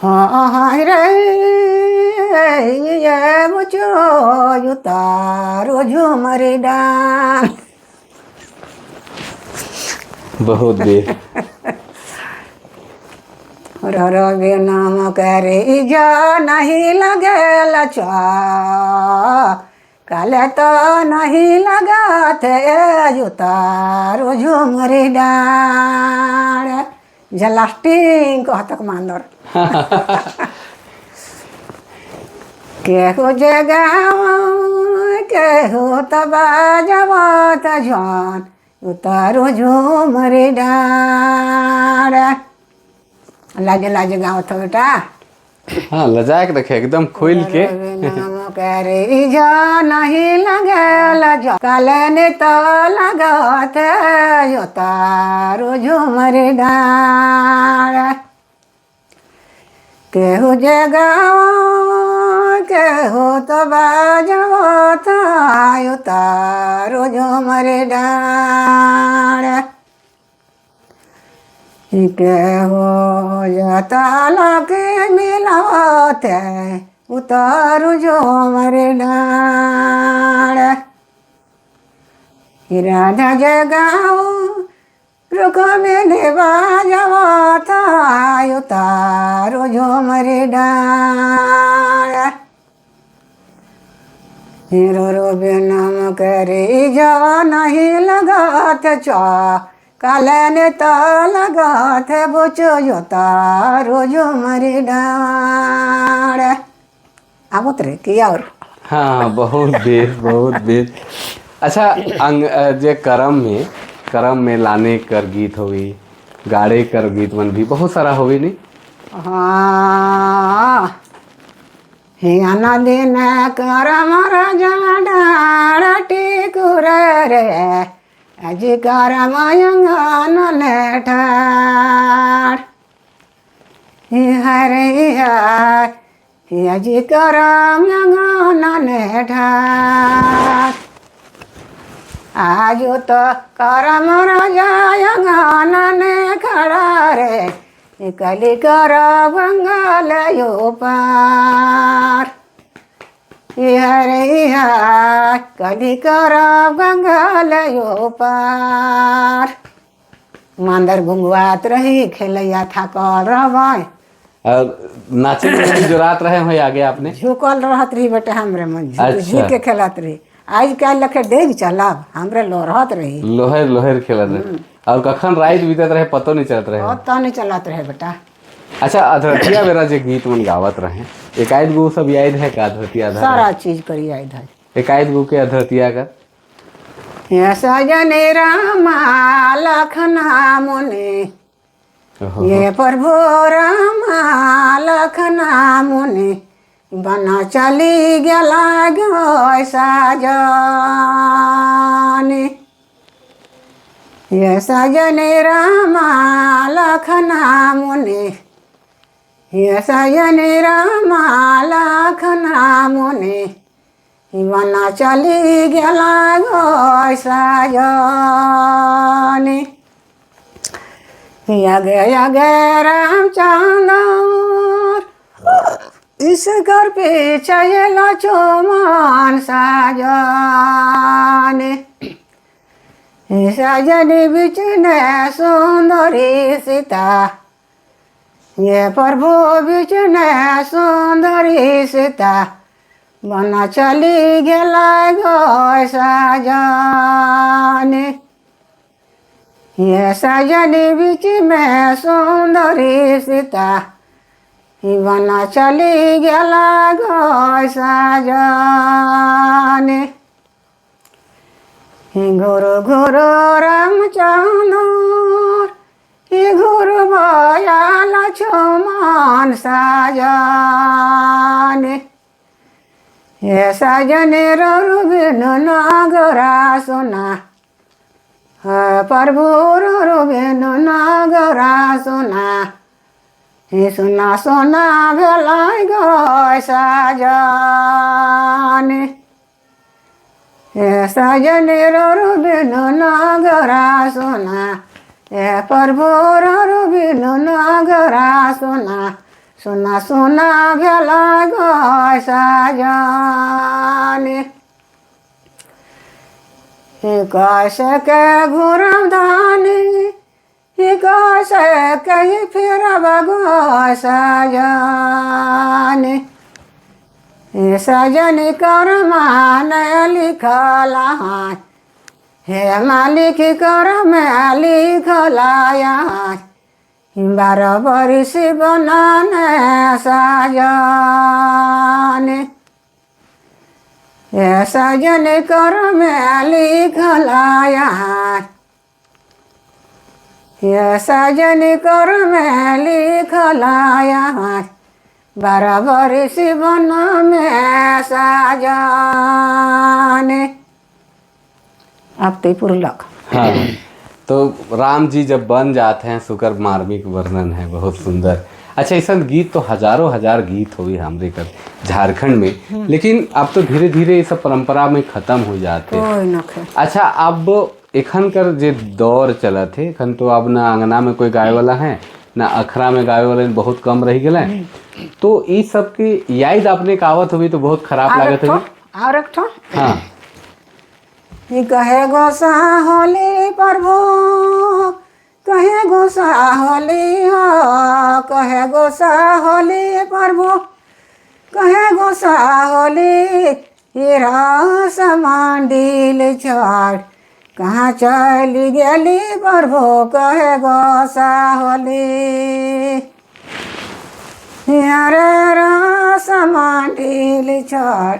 हाँ रे ये मुझो उतारो झूमर डाल। बहुत देर रो नाम करे जो नहीं लगे चा काले तो नहीं लगाते उतारो झूमर डाल जलास्टिंग कहतक मांदर केहू जगाव केहू तबा जवात जान उतारो झूमर डार। लाजे लाजे गाँव था बेटा। हाँ, लजा के देखे एकदम खोल के। नाम करे जो नहीं लगे लजा काले तो लगत उतारो झूमर डार। केहू जगाओ केहू तो बाजवत उतारो झूमर डार। केहू जताल के मिलावत उतारो झूमर डार। राधा जगाओ रुक्मिणी बाजवत उतारो झूमर डार। रो रो बिनम करे जो नहीं लगत चा कालन तो लगत बुचो उतारो झूमर डार। आवत रे की और। हाँ, बहुत बेस, बहुत बेस। अच्छा, अंग जे करम में लाने कर गीत होगी, गाड़े कर गीत मन भी बहुत सारा होगी नहीं? हाँ, हियाना दिन करम राजा डार टिकुर रे अजी करम अंगन ने ठाड़। हरे अजी करम अंगन ने ठाड़। आज तो करम राजा अंगन ने खड़ा रे कली कर बंगाल यो पार। हरे कली कर बंगाल यो पार। मांदर घुंगवात रही खेलैया थाकल रहबै। और नाचे में जो रात रहे हो आगे आपने झुकल रहत रही बेटा, हमरे मन झुक अच्छा। झुक के खेलत रही। आज काल लखे डेग चलब हमरे लोरहत रही। लोहर लोहर खेलत रहे और कखन रात बीतत रहे पतो नहीं चलत रहे। पतो नहीं चलत रहे बेटा। अच्छा, अधरतिया बेरा जे गीत मन गावत रहे एकाध गो सब याद है का अधरतिया? सारा चीज कर याद है। एकाध गो के अधरतिया का। ये सजने रामा लखना मुनि ये प्रभु रामा लखना मुनि बना चली गेला गो साजनी। ये सजने रामा लखना मुनि ये सजने रामा लखना मुनि बना चली गेला गो साजनी। आगे आगे रामचंद्र इस घर पीछे लक्ष्मण साजनी। साजनी बीच ने सुंदरी सीता ये प्रभु बीच ने सुंदरी सीता बना चली गेला गो साजनी। ये साजनी बीच में सुंदरी सीता बन चली गेला गो साजन। गुरु गुरु रामचंद्र गुरु भया लक्ष्मण साजन। हे साजन रघुबिनु नगरा सुना, प्रभु रघुबिनु नगरा सुना, हे सुना सुना भेलै गो साजन। हे साजन रघुबिनु नगरा सुना, हे प्रभु रघुबिनु नगरा सुना, सुना सुना भेलै गो साजन। कैसे के घुरम धानी, कैसे के फिरब गो साजन। सजन कर्म लिखल, हे मालिक कर्म लिखलाया, 12 बरिस बनाने साजन। हे सजन कर्म लिखलाया, हे सजन कर्म लिखलाया, 12 बरिस बन में साजन। अब तो पुरलक। हाँ, तो राम जी जब बन जाते हैं, सुकर मार्मिक वर्णन है, बहुत सुंदर। अच्छा, ऐसा गीत तो हजारों हजार गीत हुई हमरे कर झारखंड में, लेकिन अब तो धीरे धीरे ये सब परंपरा में खत्म हो जाते हैं। कोई नखे। अच्छा, अब एखन कर जे दौर चलत है, एखन तो अब ना अंगना में कोई गाय वाला है, ना अखरा में गावे वाले बहुत कम रह गए हैं। तो ई सब की याद आपने कावत हुई तो बहुत खराब और लागत एक ठो हुई। और एक ठो। हाँ। ई कहे गोसा होली प्रभु, कहे गोसा होली हो, कहे गोसा होली प्रभु, कहे गोसा होली, ई रस मंडिल छोड़ कहाँ चली गेली प्रभु, कहे गोसा होली, अरे रस मंडिल छोड़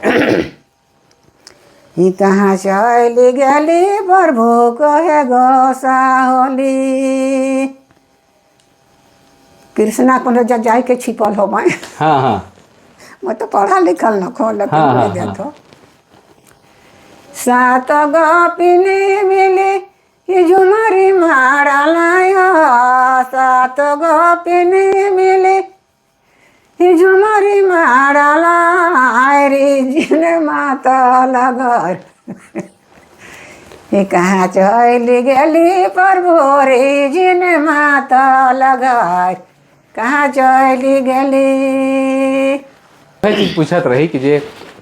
ई कहाँ चली गेली प्रभु, कहे गोसा होली। कृष्णा कोनो जा जाय के छिपल हो मैं। हाँ हाँ मैं तो पढ़ा लिखल न खो, लेकिन बोल देत हो। सात गोपिनी मिली ई झुमरी मारल, सात गोपिनी मिली ई झुमरी मारल रे जिन मातल घर, ई कहाँ चली गेली प्रभु रे जिन मातल घर, कहाँ चली गेली। वह चीज पूछत रही कि जे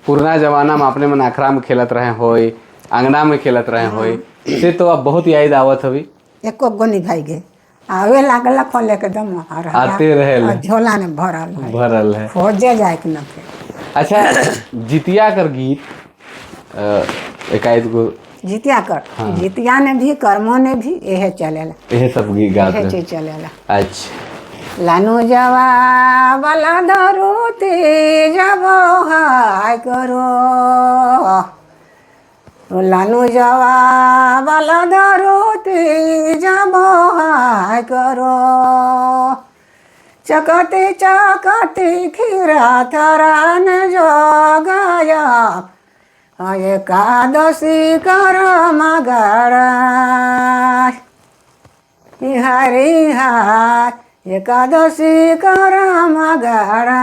पुराना जमाना में अपने मन अखरा में खेलत रहे होई, अंगना में खेलत रहे होई, से तो अब बहुत याद आवत हवी। एको गो निभाई गे आवे लागल खोले के दम हर आते रहेला। झोला ने भरल है। भरल है। खोजे जाए के न थे। अच्छा, जितिया कर गीत एकाएक गो। जितिया कर? हाँ। जितिया ने भी, कर्मों ने भी यहे चलेला। यह सब गीत गाते यहे हैं। चीज चलेला। अच्छा। लानु जवा बला धरुती जब हाय करो, लानु जवा बला धरुती जब हाय करो, चकती चकती खीरा थरान जोगाया, एकादशी कर मगरा हरि हाय, एकादशी कर मगरा,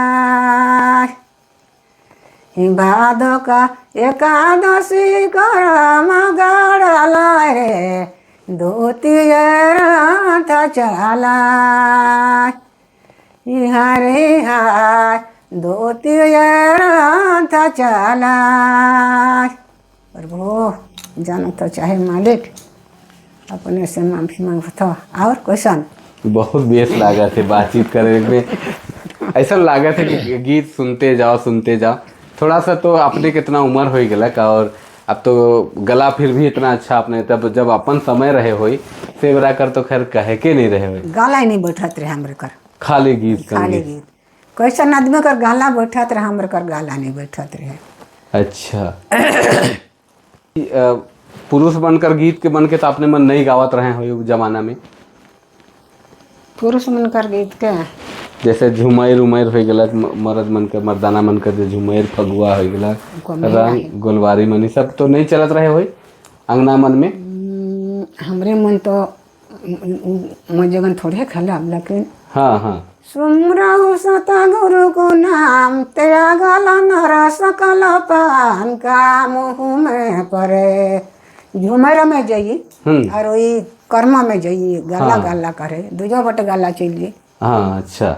भादका एकादशी कर मगरा रे द्वितीय रथ चला हरे हाय, द्वितीय रथ चला। प्रभु जानो तो चाहे मालिक, अपने से माफी मांगत हो। और क्वेश्चन? बहुत बेस लागत है बातचीत करे में। ऐसा लागत है कि गीत सुनते जाओ, सुनते जाओ। थोड़ा सा तो अपने कितना उम्र हो गया का और अब तो गला फिर भी इतना अच्छा अपने, तब जब अपन समय रहे होई से बरा कर तो खैर कहे के नहीं रहे होई। गला ही नहीं बैठत रहे हमरे कर। खाली गीत खाली संगीत। गीत। कैसन आदमी कर गाला बैठत रहे, हमर कर गाला नहीं बैठत रहे। अच्छा, पुरुष बनकर गीत के बन के तो अपने मन नहीं गावत रहे हो जमाना में? पुरुष मन कर गीत के? जैसे झुमैर उमैर हो गलक, मर्द मन के, मर्दाना मन के जो झुमैर फगुआ हो गलक, रंग गोलवारी मन, ई सब तो नहीं चलत रहे होई अंगना मन में? हमरे मन तो मजगन थोड़े खेलब, लेकिन हाँ हाँ सुमरहु सत गुरु को नाम, त्यागल नर सकल पान का मुँह में परे। झुमर में जाइए और वही कर्म में जाइए, गाला गाला करे, दुजो बट गाला चल जी। हाँ, अच्छा।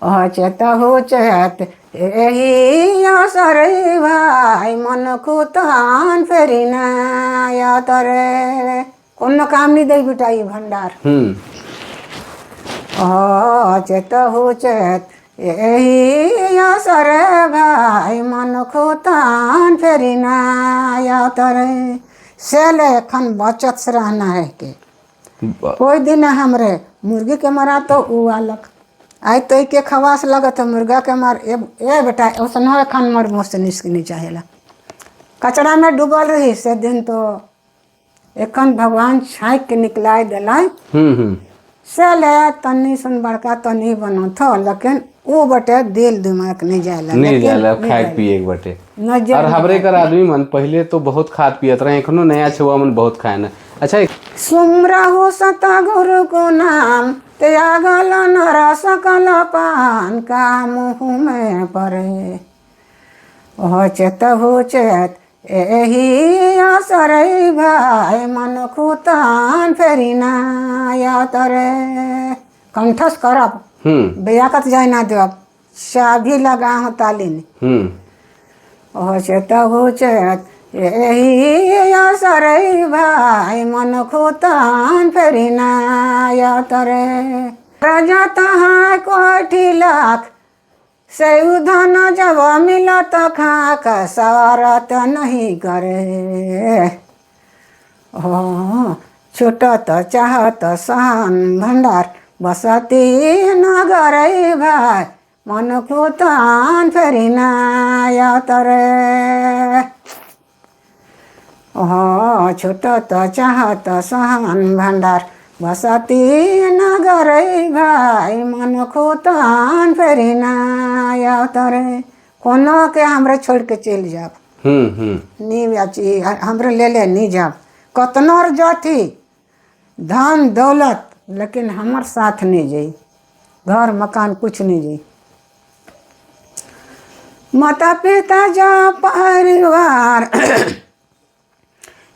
अचेत हो चेत एही असर भाई, मन खुतान फेरी ना तरे। कोनो काम नहीं दे बेटा ई भंडार। अचेत हो चेत एही असर भाई, मन खुतान फेरी ना तरे। से एखन बचत से रहना है के कोई दिन हमरे मुर्गी के मारा तो उ अलग आई तो के खवास लगत है मुर्गा के मार। ए ए बेटा, ओसनो एखन मोर मुँह से निस्कनी चाहेला। कचरा में डूबल रही से दिन तो एखन भगवान छाँक के निकलाए दिलाए। से ले तन्नी सुन बड़का तन्नी बनत हो, लेकिन वो बटे दिल दिमाग नहीं जाएला। नहीं लेकिन जाला नहीं खाए जाएला। पिए के बटे नजर और हमरे कर आदमी मन पहले तो बहुत खात पियत रहे, एखनो नया छुआ मन बहुत खाए ना। अच्छा, सुमरहु सत गुरु को नाम, त्यागल नर सकल पान का मुँह में परे। अचेत हो चेत एही असर भाई, मन खुतान फेरी ना तरे। कंठस करब, बेयाकत जाए ना देब, चाबी लगा हो तालीन। अचेत हो चेत एही असर भाई, मन खुतान फेरी ना तरे। राजा तहाँ कोठी लाख से धन जब मिलत खाक सवारत नहीं करे। ओ छूटत चाहत सहन भंडार बसती नगर भाई, मन खुतान फेरी ना तरे। ओ छूटत चाहत सहन भंडार बसती नगर भाई, मन खुतान फेरी ना तरे। कोनो के हमरे छोड़ के चल जाब नी अची हमरे ले ले नहीं जाब, कतनो जाती धन दौलत, लेकिन हमर साथ नहीं जाई, घर मकान कुछ नहीं जाई। माता पिता जा परिवार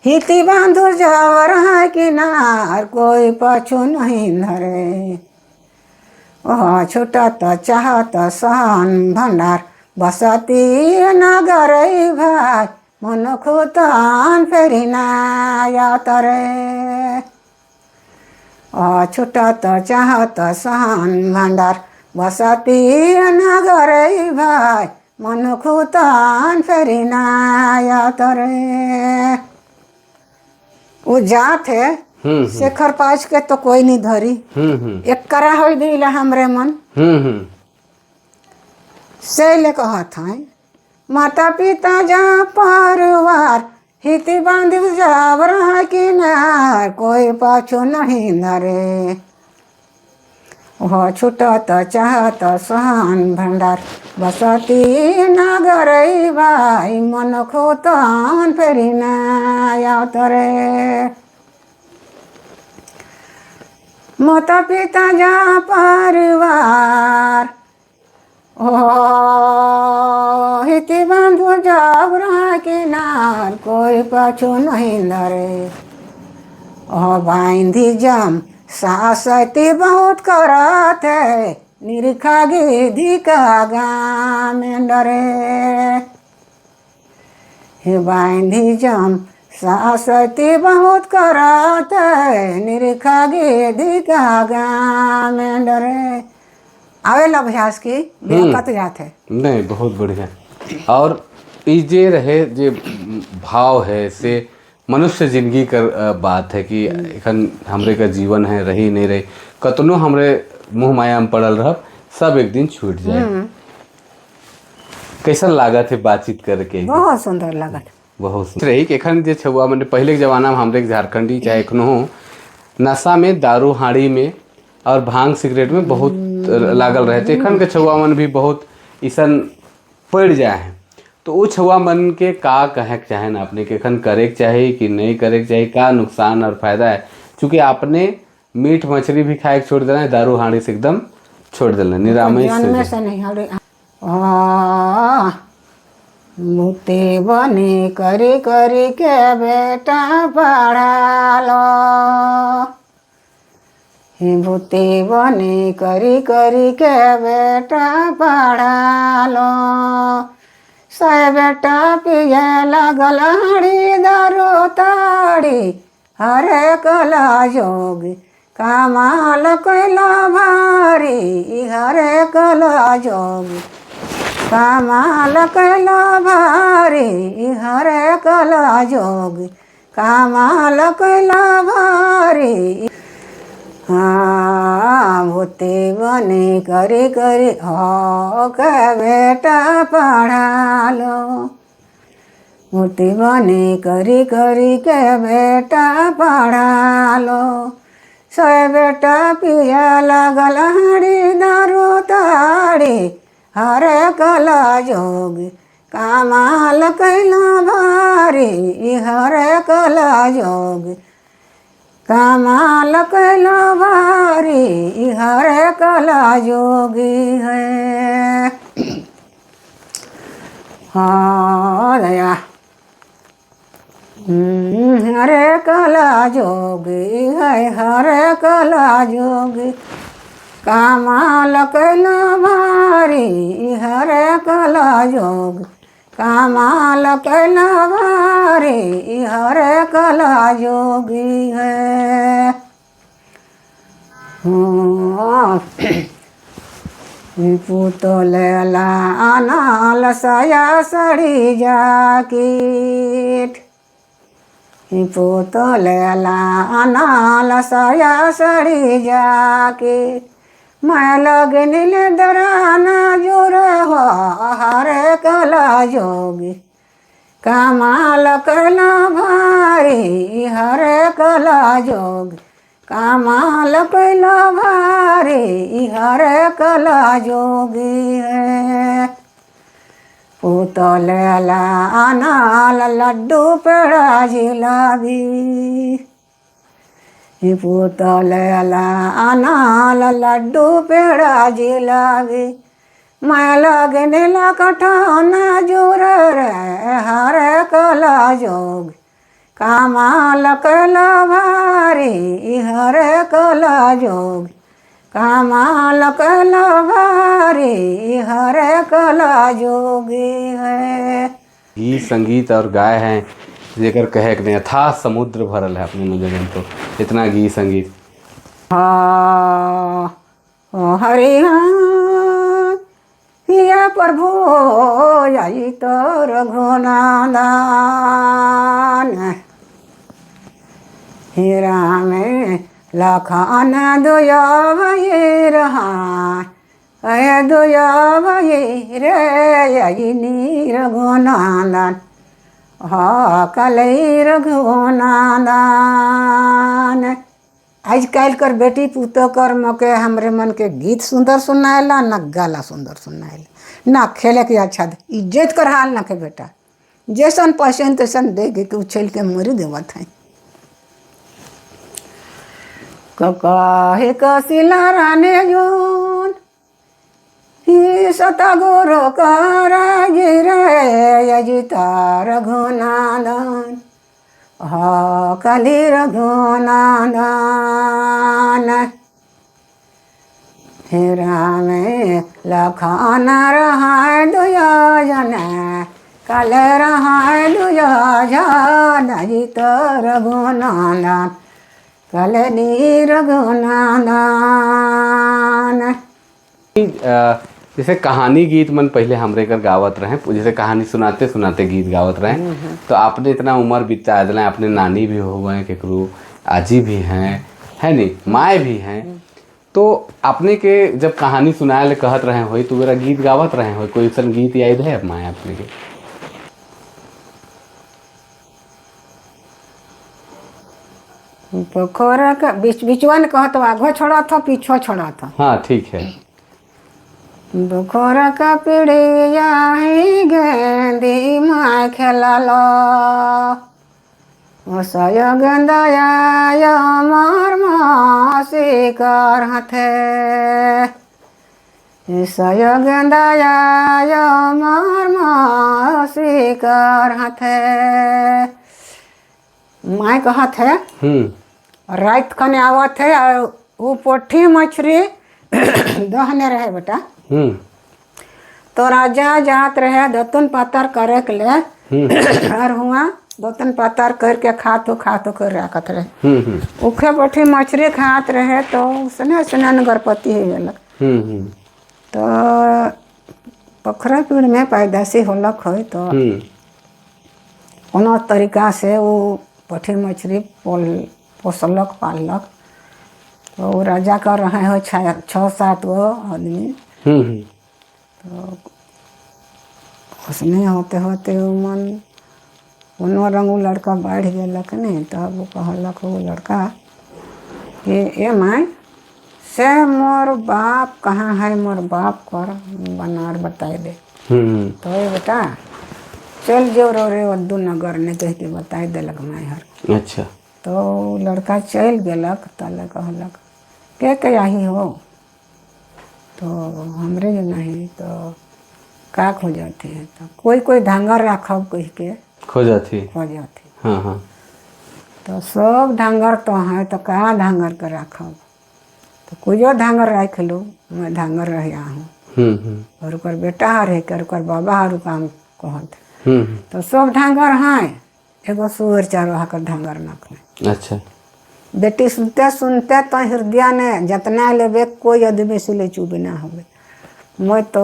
हिती बांधु जावर है किनार, कोई पाछू नहीं धरे। ओ छूटत चाहत सहन भंडार बसती नगर भाई, मन खुतान फेरी ना तरे। ओ छूटत चाहत सहन भंडार बसती नगर भाई, मन खुतान फेरी ना तरे। वो जात है शेखर पास के तो कोई नहीं धरी, एक करा हो दिला हमरे मन से ले कहत है। माता पिता जा परिवार हित बांध जावर किनार, कोई पाछू नहीं धरे। हो छूटत चाहत सहन भंडार बसती नगर भाई, मन खुतान फेरी ना तरे। माता पिता जा परिवार ओ हित बांधु जावर किनार, कोई पाछू नहीं धरे। ओ बांधी जम सासती बहुत करत है, निरखा गिधी का गाम डरे। हे बांधी जम सासती बहुत करत है, निरखा गिधी का गाम डरे। आवेला अभ्यास की बेकत जात है। नहीं, बहुत बढ़िया। और ई जे रहे जे भाव है से मनुष्य जिंदगी कर बात है कि एखन हमरे का जीवन है, रही नहीं रही, कतनो हमरे मुँह माया में पड़ल रहब, सब एक दिन छूट जाए। कैसन लागत है बातचीत करके? बहुत सुंदर लागत। बहुत सुंदर रही कि एखन जे छुआ माने पहले के जमाना में हमरे के झारखंडी चाहे एखनो नशा में, दारू हाड़ी में और भांग सिगरेट में बहुत लागल रहे थे। एखन के छुआ मन भी बहुत ऐसन पड़ जाए हैं, तो वो छुआ मन के का कहे के चाहे ना अपने के, एखन करे के चाही कि नहीं करे के चाही, का नुकसान और फायदा है? चूँकि आपने मीट मछली भी खाए के छोड़ देना है, दारू हाड़ी से एकदम छोड़ देना, निरामय जन्मे से। से नहीं हरे आ मुते बने करी करी के बेटा पढ़ालो, भूते बने करी करी के बेटा पढ़ालो, से बेटा पिए लगल हड़ी दारू ताड़ी, हरे कला जोगी कमाल कैला भारी, हरे कला जोगी कमाल कैला भारी, हरे कला जोगी कमाल कैला भारी। हाँ भूते बने करी करी हो के बेटा पढ़ालो, मूर्ति बने करी करी के बेटा पढ़ालो, से बेटा पिया लगल हड़ी दारू ताड़ी, हरे कला जोगी कमाल कैला भारी, हरे कला जोगी कमाल कैला भारी, हरे कला जोगी है। हाँ दया हरे कला जोगी है, हरे कला जोगी कमाल कैला भारी, हरे कला जोगी कमाल कैला भारी, हरे कला जोगी है। हाँ पुतल अनाल सया सड़ी जाकीट, पुतल अनाल सया सड़ी जाकीट, मैं लगनिल दराना जुर हो, हरे कला जोगी कमाल कला भारी, हरे कला जोगी कमाल कला भारी, हरे कला जोगी है। पुतल अनाल लड्डू पेड़ा जिलाबी, पुतल अनाल लड्डू पेड़ा जिलाबी, मैं लगने कठौना जुर रे, हरे कला जोग कमाल कला भारी, हरे कला जोग कमाल कला भारी, हरे कला जोगी है। गीत संगीत और गाय हैं जेकर कहे के नहीं, अथाह समुद्र भरल है अपने नजर तो इतना गीत संगीत। हाँ हरे हाँ या प्रभु आई तो रघुनादान, हे राम लखन दुया भये रहा दुया भये रे आई नी रघुनादन, हा कलई रघुनादन। आज काल्हि कर बेटी पुतोह कर मके हमरे मन के गीत सुंदर सुनाएला ना गाला सुंदर सुनाएला ना खेले के अच्छा दे, इज्जत कर हाल ना के बेटा जैसन पसंद तैसन दे के उछल के मरी देवत है। कहे कसिला राने जोन ही सता गुरु कर रे अजिता रघुनादन, हा कली रघुनादन। हे राम लखन रहा दुया जन, कल रहा दुया जन अजित रघुनादन, कल नी रघुनादन। जैसे कहानी गीत मन पहले हमरे कर गावत रहे, जैसे कहानी सुनाते सुनाते गीत गावत रहे, तो आपने इतना उम्र बिता दिला, अपने नानी भी हो गए, केकरो आजी भी हैं, है नहीं, माए भी हैं, तो तो अपने के जब कहानी सुनाए ले कहत रहे होई तो मेरा गीत गावत रहे होई, कोई अइसन गीत याद है माए अपने के? पोखरा का बीच बिचवा ने कहत आगो छोड़ा था पीछो छोड़ा था। हाँ ठीक है। बोखरा का पीड़िया ही गेंदी माँ खेललो ओसय गेंदया मार मासी कर हथे सय गेंदया मार मासी कर हथे। माँ कहत है रात खने आवत है और वो पोठी मछली दहने रहे बेटा। तो राजा जात रहे दतुन पातर करे के ले और हुआ दतुन पातर करके खातो खातो कर रखत रहे। उखे पोठी मछली खात रहे तो उसने उसने नगरपति हो गलक। तो पोखरा पीड़ में पैदाशी होलक हो तो कोनो तरीका से वो पोठी मछली पोसलक पालक। तो वो राजा कर रहे हो 6-7 गो आदमी। तो उसने होते होते वो मन कोनो रंग वो लड़का बढ़ गलक नहीं। तब वो कहलक वो लड़का कि ए माए से मोर बाप कहाँ है, मोर बाप कर बनार बताई दे। तो ये बेटा चल जो रो रे अद्दू नगर ने कह के बताई देलक माए हर। अच्छा। तो लड़का चल गलक। तले कहलक के के आही हो, तो हमरे जो नहीं तो का खो जाते हैं, तो कोई कोई धांगर राखब कह के खो जाती खो जाती। हाँ हाँ। तो सब धांगर तो है तो का धांगर के राखब, तो कोई धांगर राख लो, मैं धांगर रह हूँ। और ओकर बेटा हर है के ओकर बाबा हर काम कहत। तो सब धांगर हैं, एगो सुअर चरवाहा कर धांगर न खाए। अच्छा। बेटी सुनते सुनते तो हृदय ने जितना लेबे कोई आदमी से ले चुबे ना होवे। मैं तो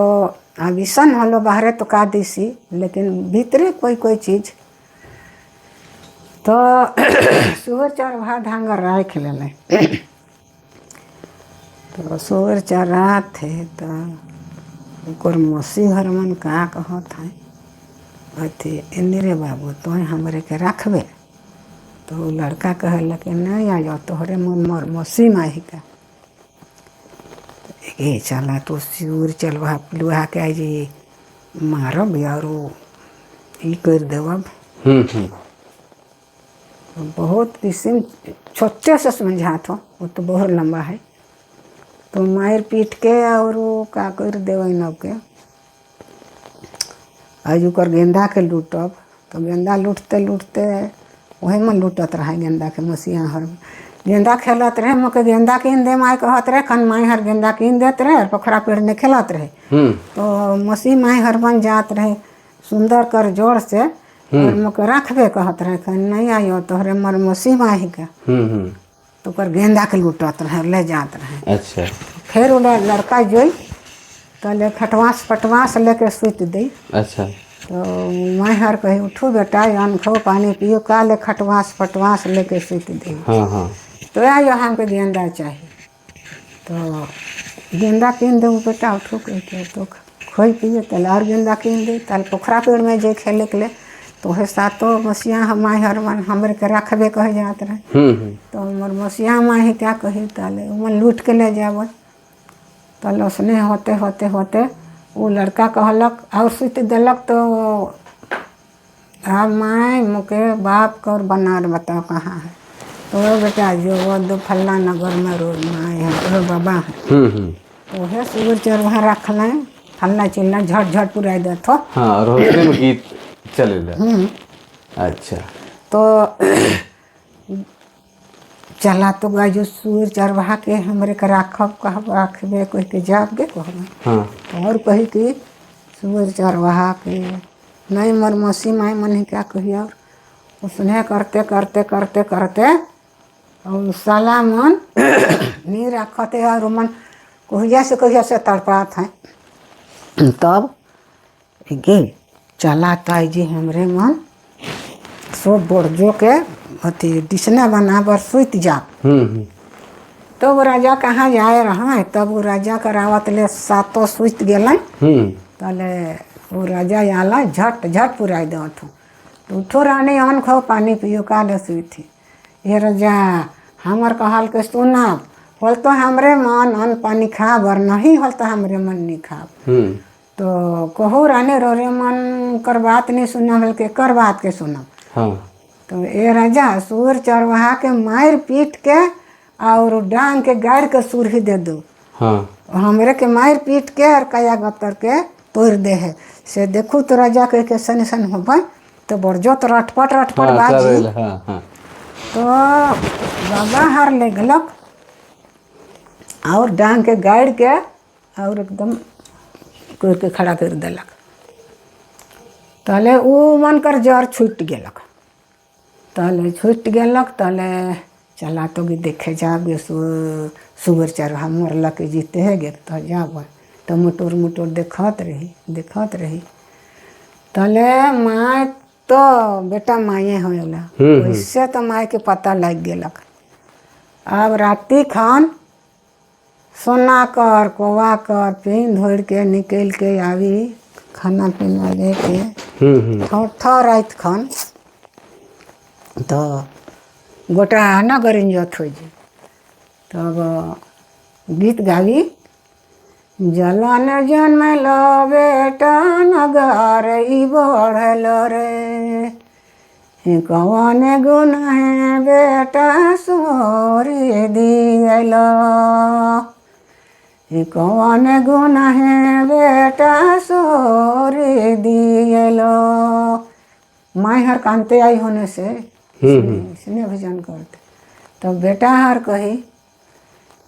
अभिसन होलो बाहरे तो का दिसी, लेकिन भीतरे कोई कोई चीज तो सुअर चरवाहा धांगर राख ले। तो सुअर चरा थे तो ओकर मौसी हर मन का कहत है अथी एने रे बाबू तो हमरे के रखबे। तो लड़का कहलक नहीं आ जाओ तोहरे मोर मौसी माही का। ए चला तो सूर चलवा लुहा के आज मारब और ई कर देवब। बहुत किस्म छोटे से समझात हो, वो तो बहुत लंबा है। तो मार पीट के और वो का कर देव नव के आज ओकर गेंदा के लूटब। तो गेंदा लूटते लूटते वही में लूटत रहे गेंदा के मसिया हर गेंदा खेलत रहे। मोके गेंदा कीन दे माई कहत रहे, खन माई हर गेंदा कीन देत रहे और पोखरा पेड़ में खेलत रहे। तो मसी माई हर बन जात रहे सुंदर कर जोर से और मोके रखबे कहत रहे, खन नहीं आयो तोहरे मोर मसी माही का। तो ओकर गेंदा के लूटत रहे ले जात रहे। अच्छा। फिर वो लड़का जोई तो ले खटवास पटवास लेके सुत दी। अच्छा। तो मैं हर कही उठो बेटा अन्न खाओ पानी पियो, का ले खटवास पटवास लेके सुत दी। हाँ हाँ। तो आयो हमके गेंदा चाहिए, तो गेंदा कीन दे बेटा उठो कह के। तो खोई पिए तल और गेंदा कीन दे। तल पोखरा पेड़ में जे खेले के ले तो हे सातो मसिया माई हर मन हमरे के रखबे कहे जात रहे। तो मोर मसिया माही क्या कही तले मन लूट के ले जाब। तल उसने होते होते होते वो लड़का कहलक और सुत दिलक। तो अब माए मुके बाप कर बनार बताओ कहाँ है। तो बेटा जो वो दो फल्ला नगर में रोड माए है वो बाबा है। तो है सुअर चरवाहा रख लें फल्ला चिल्ला झट झट पुराई देत हो। हाँ, और उसमें में गीत चले ले। अच्छा। तो चला तो गाजो सुअर चरवाहा के हमरे के राखब कहब राखबे कह के जाब गे कहब। हाँ। तो और कही कि सुअर चरवाहा के नहीं मोर मौसी माई मन क्या कही। और उसने करते करते करते करते और साला मन नहीं रखते और मन कहिया से तड़पात है। तब गे चला ताई जी हमरे मन सब बोर्जो के अथी डिसना बनाबर सुत जा। तब वो राजा कहाँ जाए रहा, तब वो राजा करावत ले सातो सुत गेलन। तले वो राजा आला झट झट पुराई देवत हूँ। तो उठो रानी अन खाओ पानी पियो का ले सुई थी। ये राजा हमर कहल के सुनाब होल तो हमरे मन अन्न पानी खाब और नहीं होल तो हमरे मन नहीं खाब। तो कहू रानी रो रे मन कर बात नहीं सुना बल्कि कर बात के सुनब। हाँ। तो ए राजा सूर चरवाहा के मार पीट के और डांग के गाड़ के सुरही दे दो। हाँ। हमरे के मार पीट के और कया गतर के तोड़ दे है से देखू तो राजा के के सन सन होबे तो बरजो तो रटपट रटपट हाँ, बाजी। करेला, हाँ हाँ। तो बाबा हर ले गलक और डांग के गाड़ के और एकदम कोर के खड़ा कर देलक। तले ऊ मन कर जर छूट गेलक। तले छूट गेलक तले चला तो गे देखे जाब गे सुगर चरवा मरलक जीते है गे तो जाब। तो मुटुर मुटुर देखत रही देखत रही। तले माय तो बेटा माये होएला वैसे तो माय के पता लग गेलक। अब राति खान सोना कर कोवा कर पीन धोड़ के निकल के आवी खाना पीना लेके ठो रात खान तो गोटा न गरिंजत हो जी। तब गीत गावी जलन जन्मल बेटा नगर ई बढ़ल रे कौन गुण है बेटा सोरी दियल कौन गुण है बेटा सोरी दियल। माँ हर कानते आई होने से इसने भजन करते। तो बेटा हर कही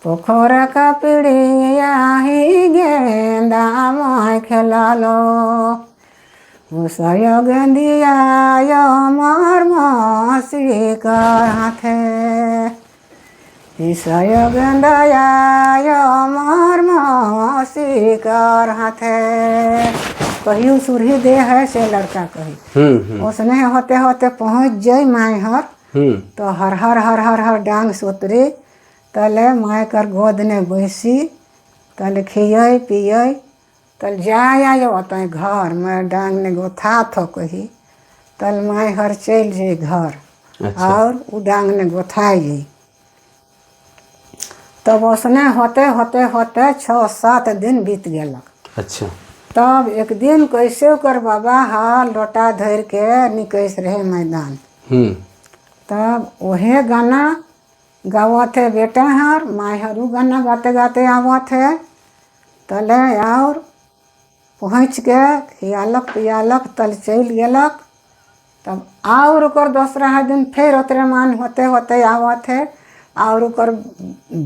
पोखरा का पिड़िया ही गेंदा मोह खेला लो उसय गेंदिया यो मोर मौसी कर हाथे ईसय गेंदया यो मोर मौसी कर हाथे। कहियो सुरही दे है से लड़का कही उसने होते होते पहुँच जाई माए हर। तो हर हर हर हर हर डांग सोतरी तले माए कर गोद ने बैसी तले खियै पियै तल जाय आयो ओतय घर में डांग ने गोथा थो कही तल माए हर चल जाई घर। अच्छा। और उ डांग ने गोथाई जाई। तब उसने होते होते होते 6-7 दिन बीत गेलक। अच्छा। तब एक दिन कैसे कर बाबा हाल लोटा धर के निकस रहे मैदान। तब वहे गाना गावत है बेटा हर माँ हर उ गाना गाते गाते आवत है। तले और पहुँच के खियालक पियालक तल चल गेलक। तब और ओकर दूसरा दिन फिर ओतरे मान होते होते आवत है और ओकर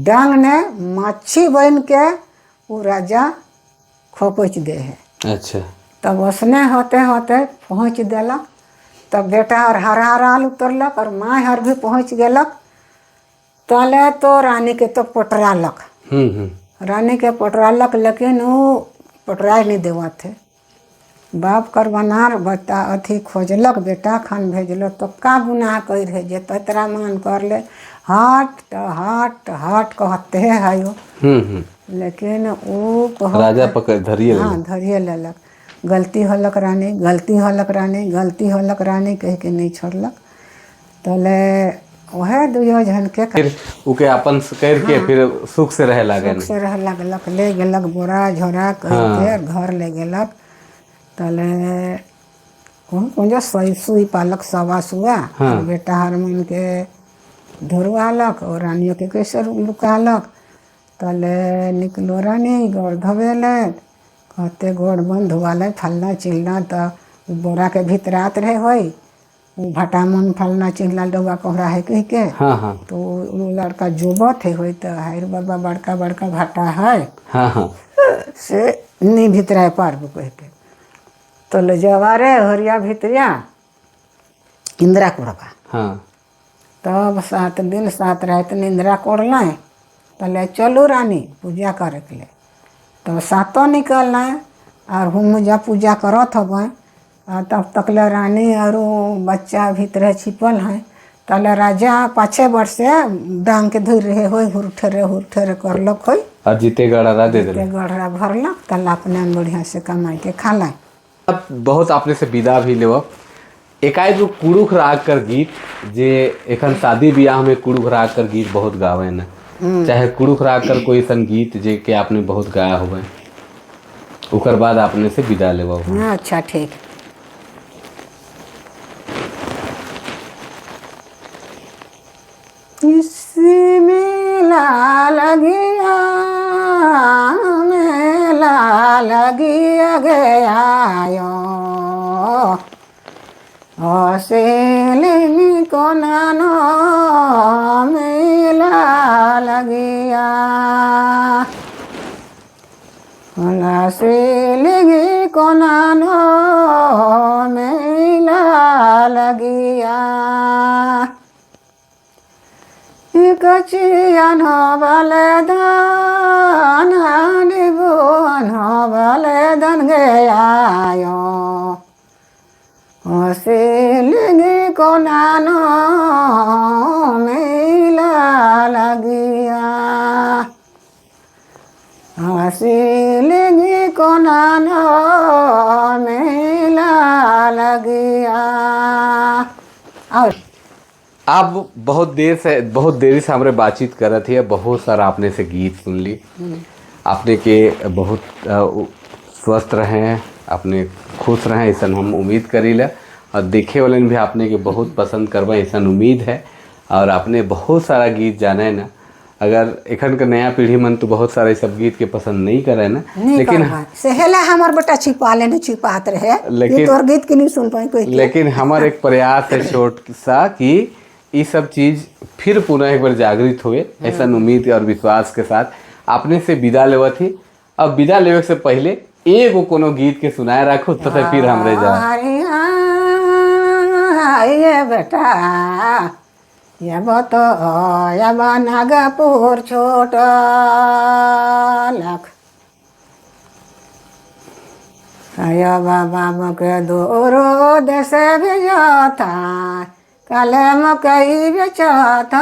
डांग ने मच्छी बन के उ राजा खोपच दे है। अच्छा। तब उसने होते होते पहुँच देलक। तब बेटा हर हर हर उतरलक और माँ हर भी पहुँच गेलक। तले तो रानी के तो पटरालक। रानी के पटरालक लेकिन वो पटराए नहीं देवत थे। बाप कर बनार बता अथी खोजलक बेटा खान भेजलो तो का गुनाह कर रहे जे ततरा मान कर ले हट हट हट कहते है यो। लेकिन वो राजा पकड़ धरिए। हाँ धरिए लेलक। गलती होलक रानी गलती होलक रानी गलती होलक रानी कह के नहीं छोड़लक। तले वह दुयो जन के फिर उके अपन कर के। हाँ, फिर सुख से रहे लागल। सुख से रहे लागलक। ले गेलक बोरा झोरा कर। हाँ, के घर ले गेलक। तले कौन कौन जो सुई पालक सवा सुआ। हाँ, बेटा हर मन के धुरवालक और रानियों के कैसे लुकालक। तले निकलो रानी गोड़ धोवेले कहते गोड़ बंद धोवाले फलना चिल्ला तो बोरा के भीतर आत रहे होई भटा मन फलना चिल्ला डोबा कोहरा है कह के। हाँ हाँ। तो वो लड़का जोबत है होई तो हाय बाबा बड़का बड़का भाटा है। हाँ हाँ। से नहीं भीतर पारबो कह के तो ले जवा रे हरिया भीतरिया इंदिरा कोड़बा। हाँ। तब 7 दिन 7 रात इंदिरा कोड़ल। तले चलू रानी पूजा करे के लिए। तब सातों निकल और हम जब पूजा करत हब और तब तक ले रानी और बच्चा भीतर छिपल हैं। तले राजा पाछे वर्षे डांग के धुर रहे होई हुर ठेरे करलक होई और जीते गड़रा दे दिले ते गढ़रा भरलक तले अपने बढ़िया से कमाई के खाला। अब बहुत आपने से विदा भी लेव। एकाएक जो कुड़ुख राग कर गीत जे एखन शादी ब्याह में कुड़ुख राग कर गीत बहुत गावे न, चाहे कुड़ुख राग कर कोई सन गीत जे के आपने बहुत गाया होवे, उकर बाद आपने से विदा लेवा। अच्छा ठीक। इस मेला लगिया मेला लगिया गया असेलिनी को नानो मेला लगिया सेलिनी को नानो मेला लगिया कचियान बले दान बुन बले दन गयायो सिलगी को नानो मेला लगिया सिलगी को नानो मेला लगिया। और आप बहुत देरी से हमरे बातचीत करत ही, बहुत सारा आपने से गीत सुन ली, आपने के बहुत स्वस्थ रहें, आपने खुश रहें ऐसा हम उम्मीद करीला, और देखे वाले भी आपने के बहुत पसंद करवा ऐसा उम्मीद है। और आपने बहुत सारा गीत जाने है ना, अगर एखन के नया पीढ़ी मन तो बहुत सारे सब गीत के पसंद नहीं करे ना, लेकिन सेहला हमार बेटा छिपा लेने छिपात रहे, लेकिन ये तोर गीत के नहीं सुन पाई कोई। लेकिन हमार एक प्रयास है छोट सा कि ये सब चीज़ फिर पुनः एक बार जागृत हुए ऐसा उम्मीद और विश्वास के साथ आपने से विदा लेवा थी। अब विदा लेवे से पहले एगो कोनो गीत के सुनाए रखो तो फिर हमरे जा। ये बेटा यब तो यब नागपुर छोट लख बाबा के दोरो देश भेजता काले मकई बेचता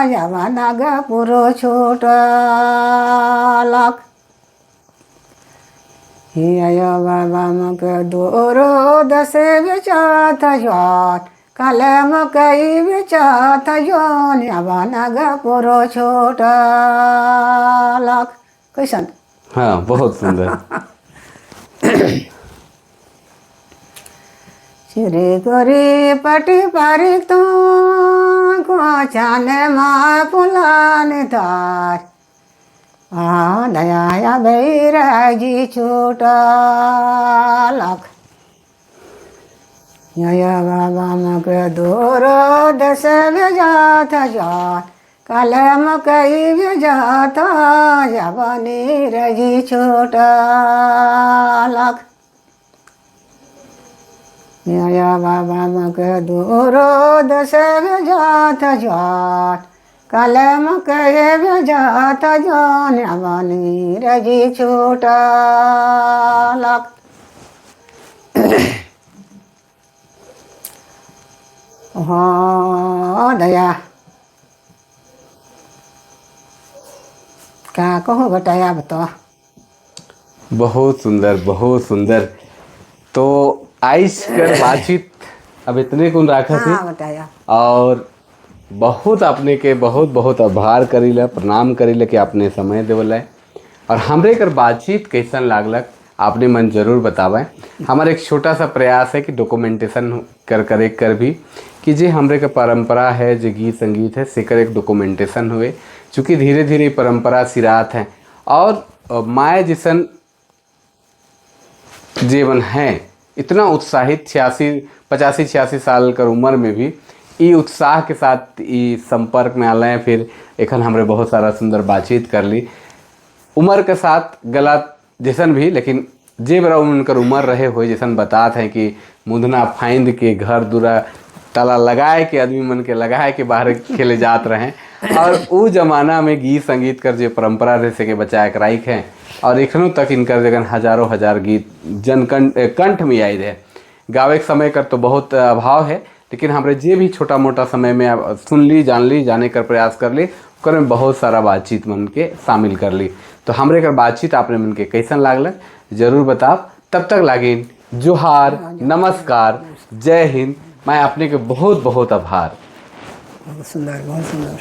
यब नागपुर छोट लख बाबा मके दोरो दस बेचत जौन काले मकई बेचत जौन यब नागपुर छोट लख। कैसन? हाँ बहुत सुंदर। श्री गोरी पटी पारी तो चाने मा पुलान तार दया बैराजी छोट लख बाबा मके दोरो दस भेजात जात काले मकई भेजात जब नीरजी छोट लख बाबा मके दोरो दस भेजात जात काले मकई भेजात जान अब नीरजी छोट लख। हाँ दया का कहूँ बताया बताओ। बहुत सुंदर बहुत सुंदर। तो आइस कर बातचीत अब इतने कुन रखा थी। हाँ बताया। और बहुत आपने के बहुत बहुत आभार करीला, प्रणाम करीला कि आपने समय देवला है। और हमरे कर बातचीत कैसन लागलक आपने मन जरूर बतावें। हमारा एक छोटा सा प्रयास है कि डॉक्यूमेंटेशन कर कर एक कर भी कि जे हमरे का परंपरा है, जे गीत संगीत है, सेकर एक डॉक्यूमेंटेशन हुए, चूँकि धीरे धीरे परंपरा सिरात है। और माए जिसन जीवन है इतना उत्साहित 86 85 86 साल कर उम्र में भी ई उत्साह के साथ ई संपर्क में आल हैं। फिर एखन हमरे बहुत सारा सुंदर बातचीत कर ली उम्र के साथ गला जैसन भी, लेकिन जे बरा उनकर उम्र रहे हुए जैसन बतात हैं कि मुंदना फाइंद के घर दुरा ताला लगाए के आदमी मन के लगाए के बाहर खेले जात रहें। और वो जमाना में गीत संगीत कर जो परंपरा रहे से के बचाए कराइक हैं और एखनों तक इनकर जगन हजारों हजार गीत जन कंठ में आई रहे। गावे के समय कर तो बहुत अभाव है, लेकिन हमरे जे भी छोटा मोटा समय में अब सुन ली, जान ली, जाने कर प्रयास कर ली, ओकर में बहुत सारा बातचीत मन के शामिल कर ली। तो हमरे कर बातचीत आपने मन के कैसन लागल, जरूर बताब। तब तक लागिन जोहार, नमस्कार, जय हिंद। मैं अपने के बहुत बहुत आभार। बहुत सुंदर, बहुत सुंदर।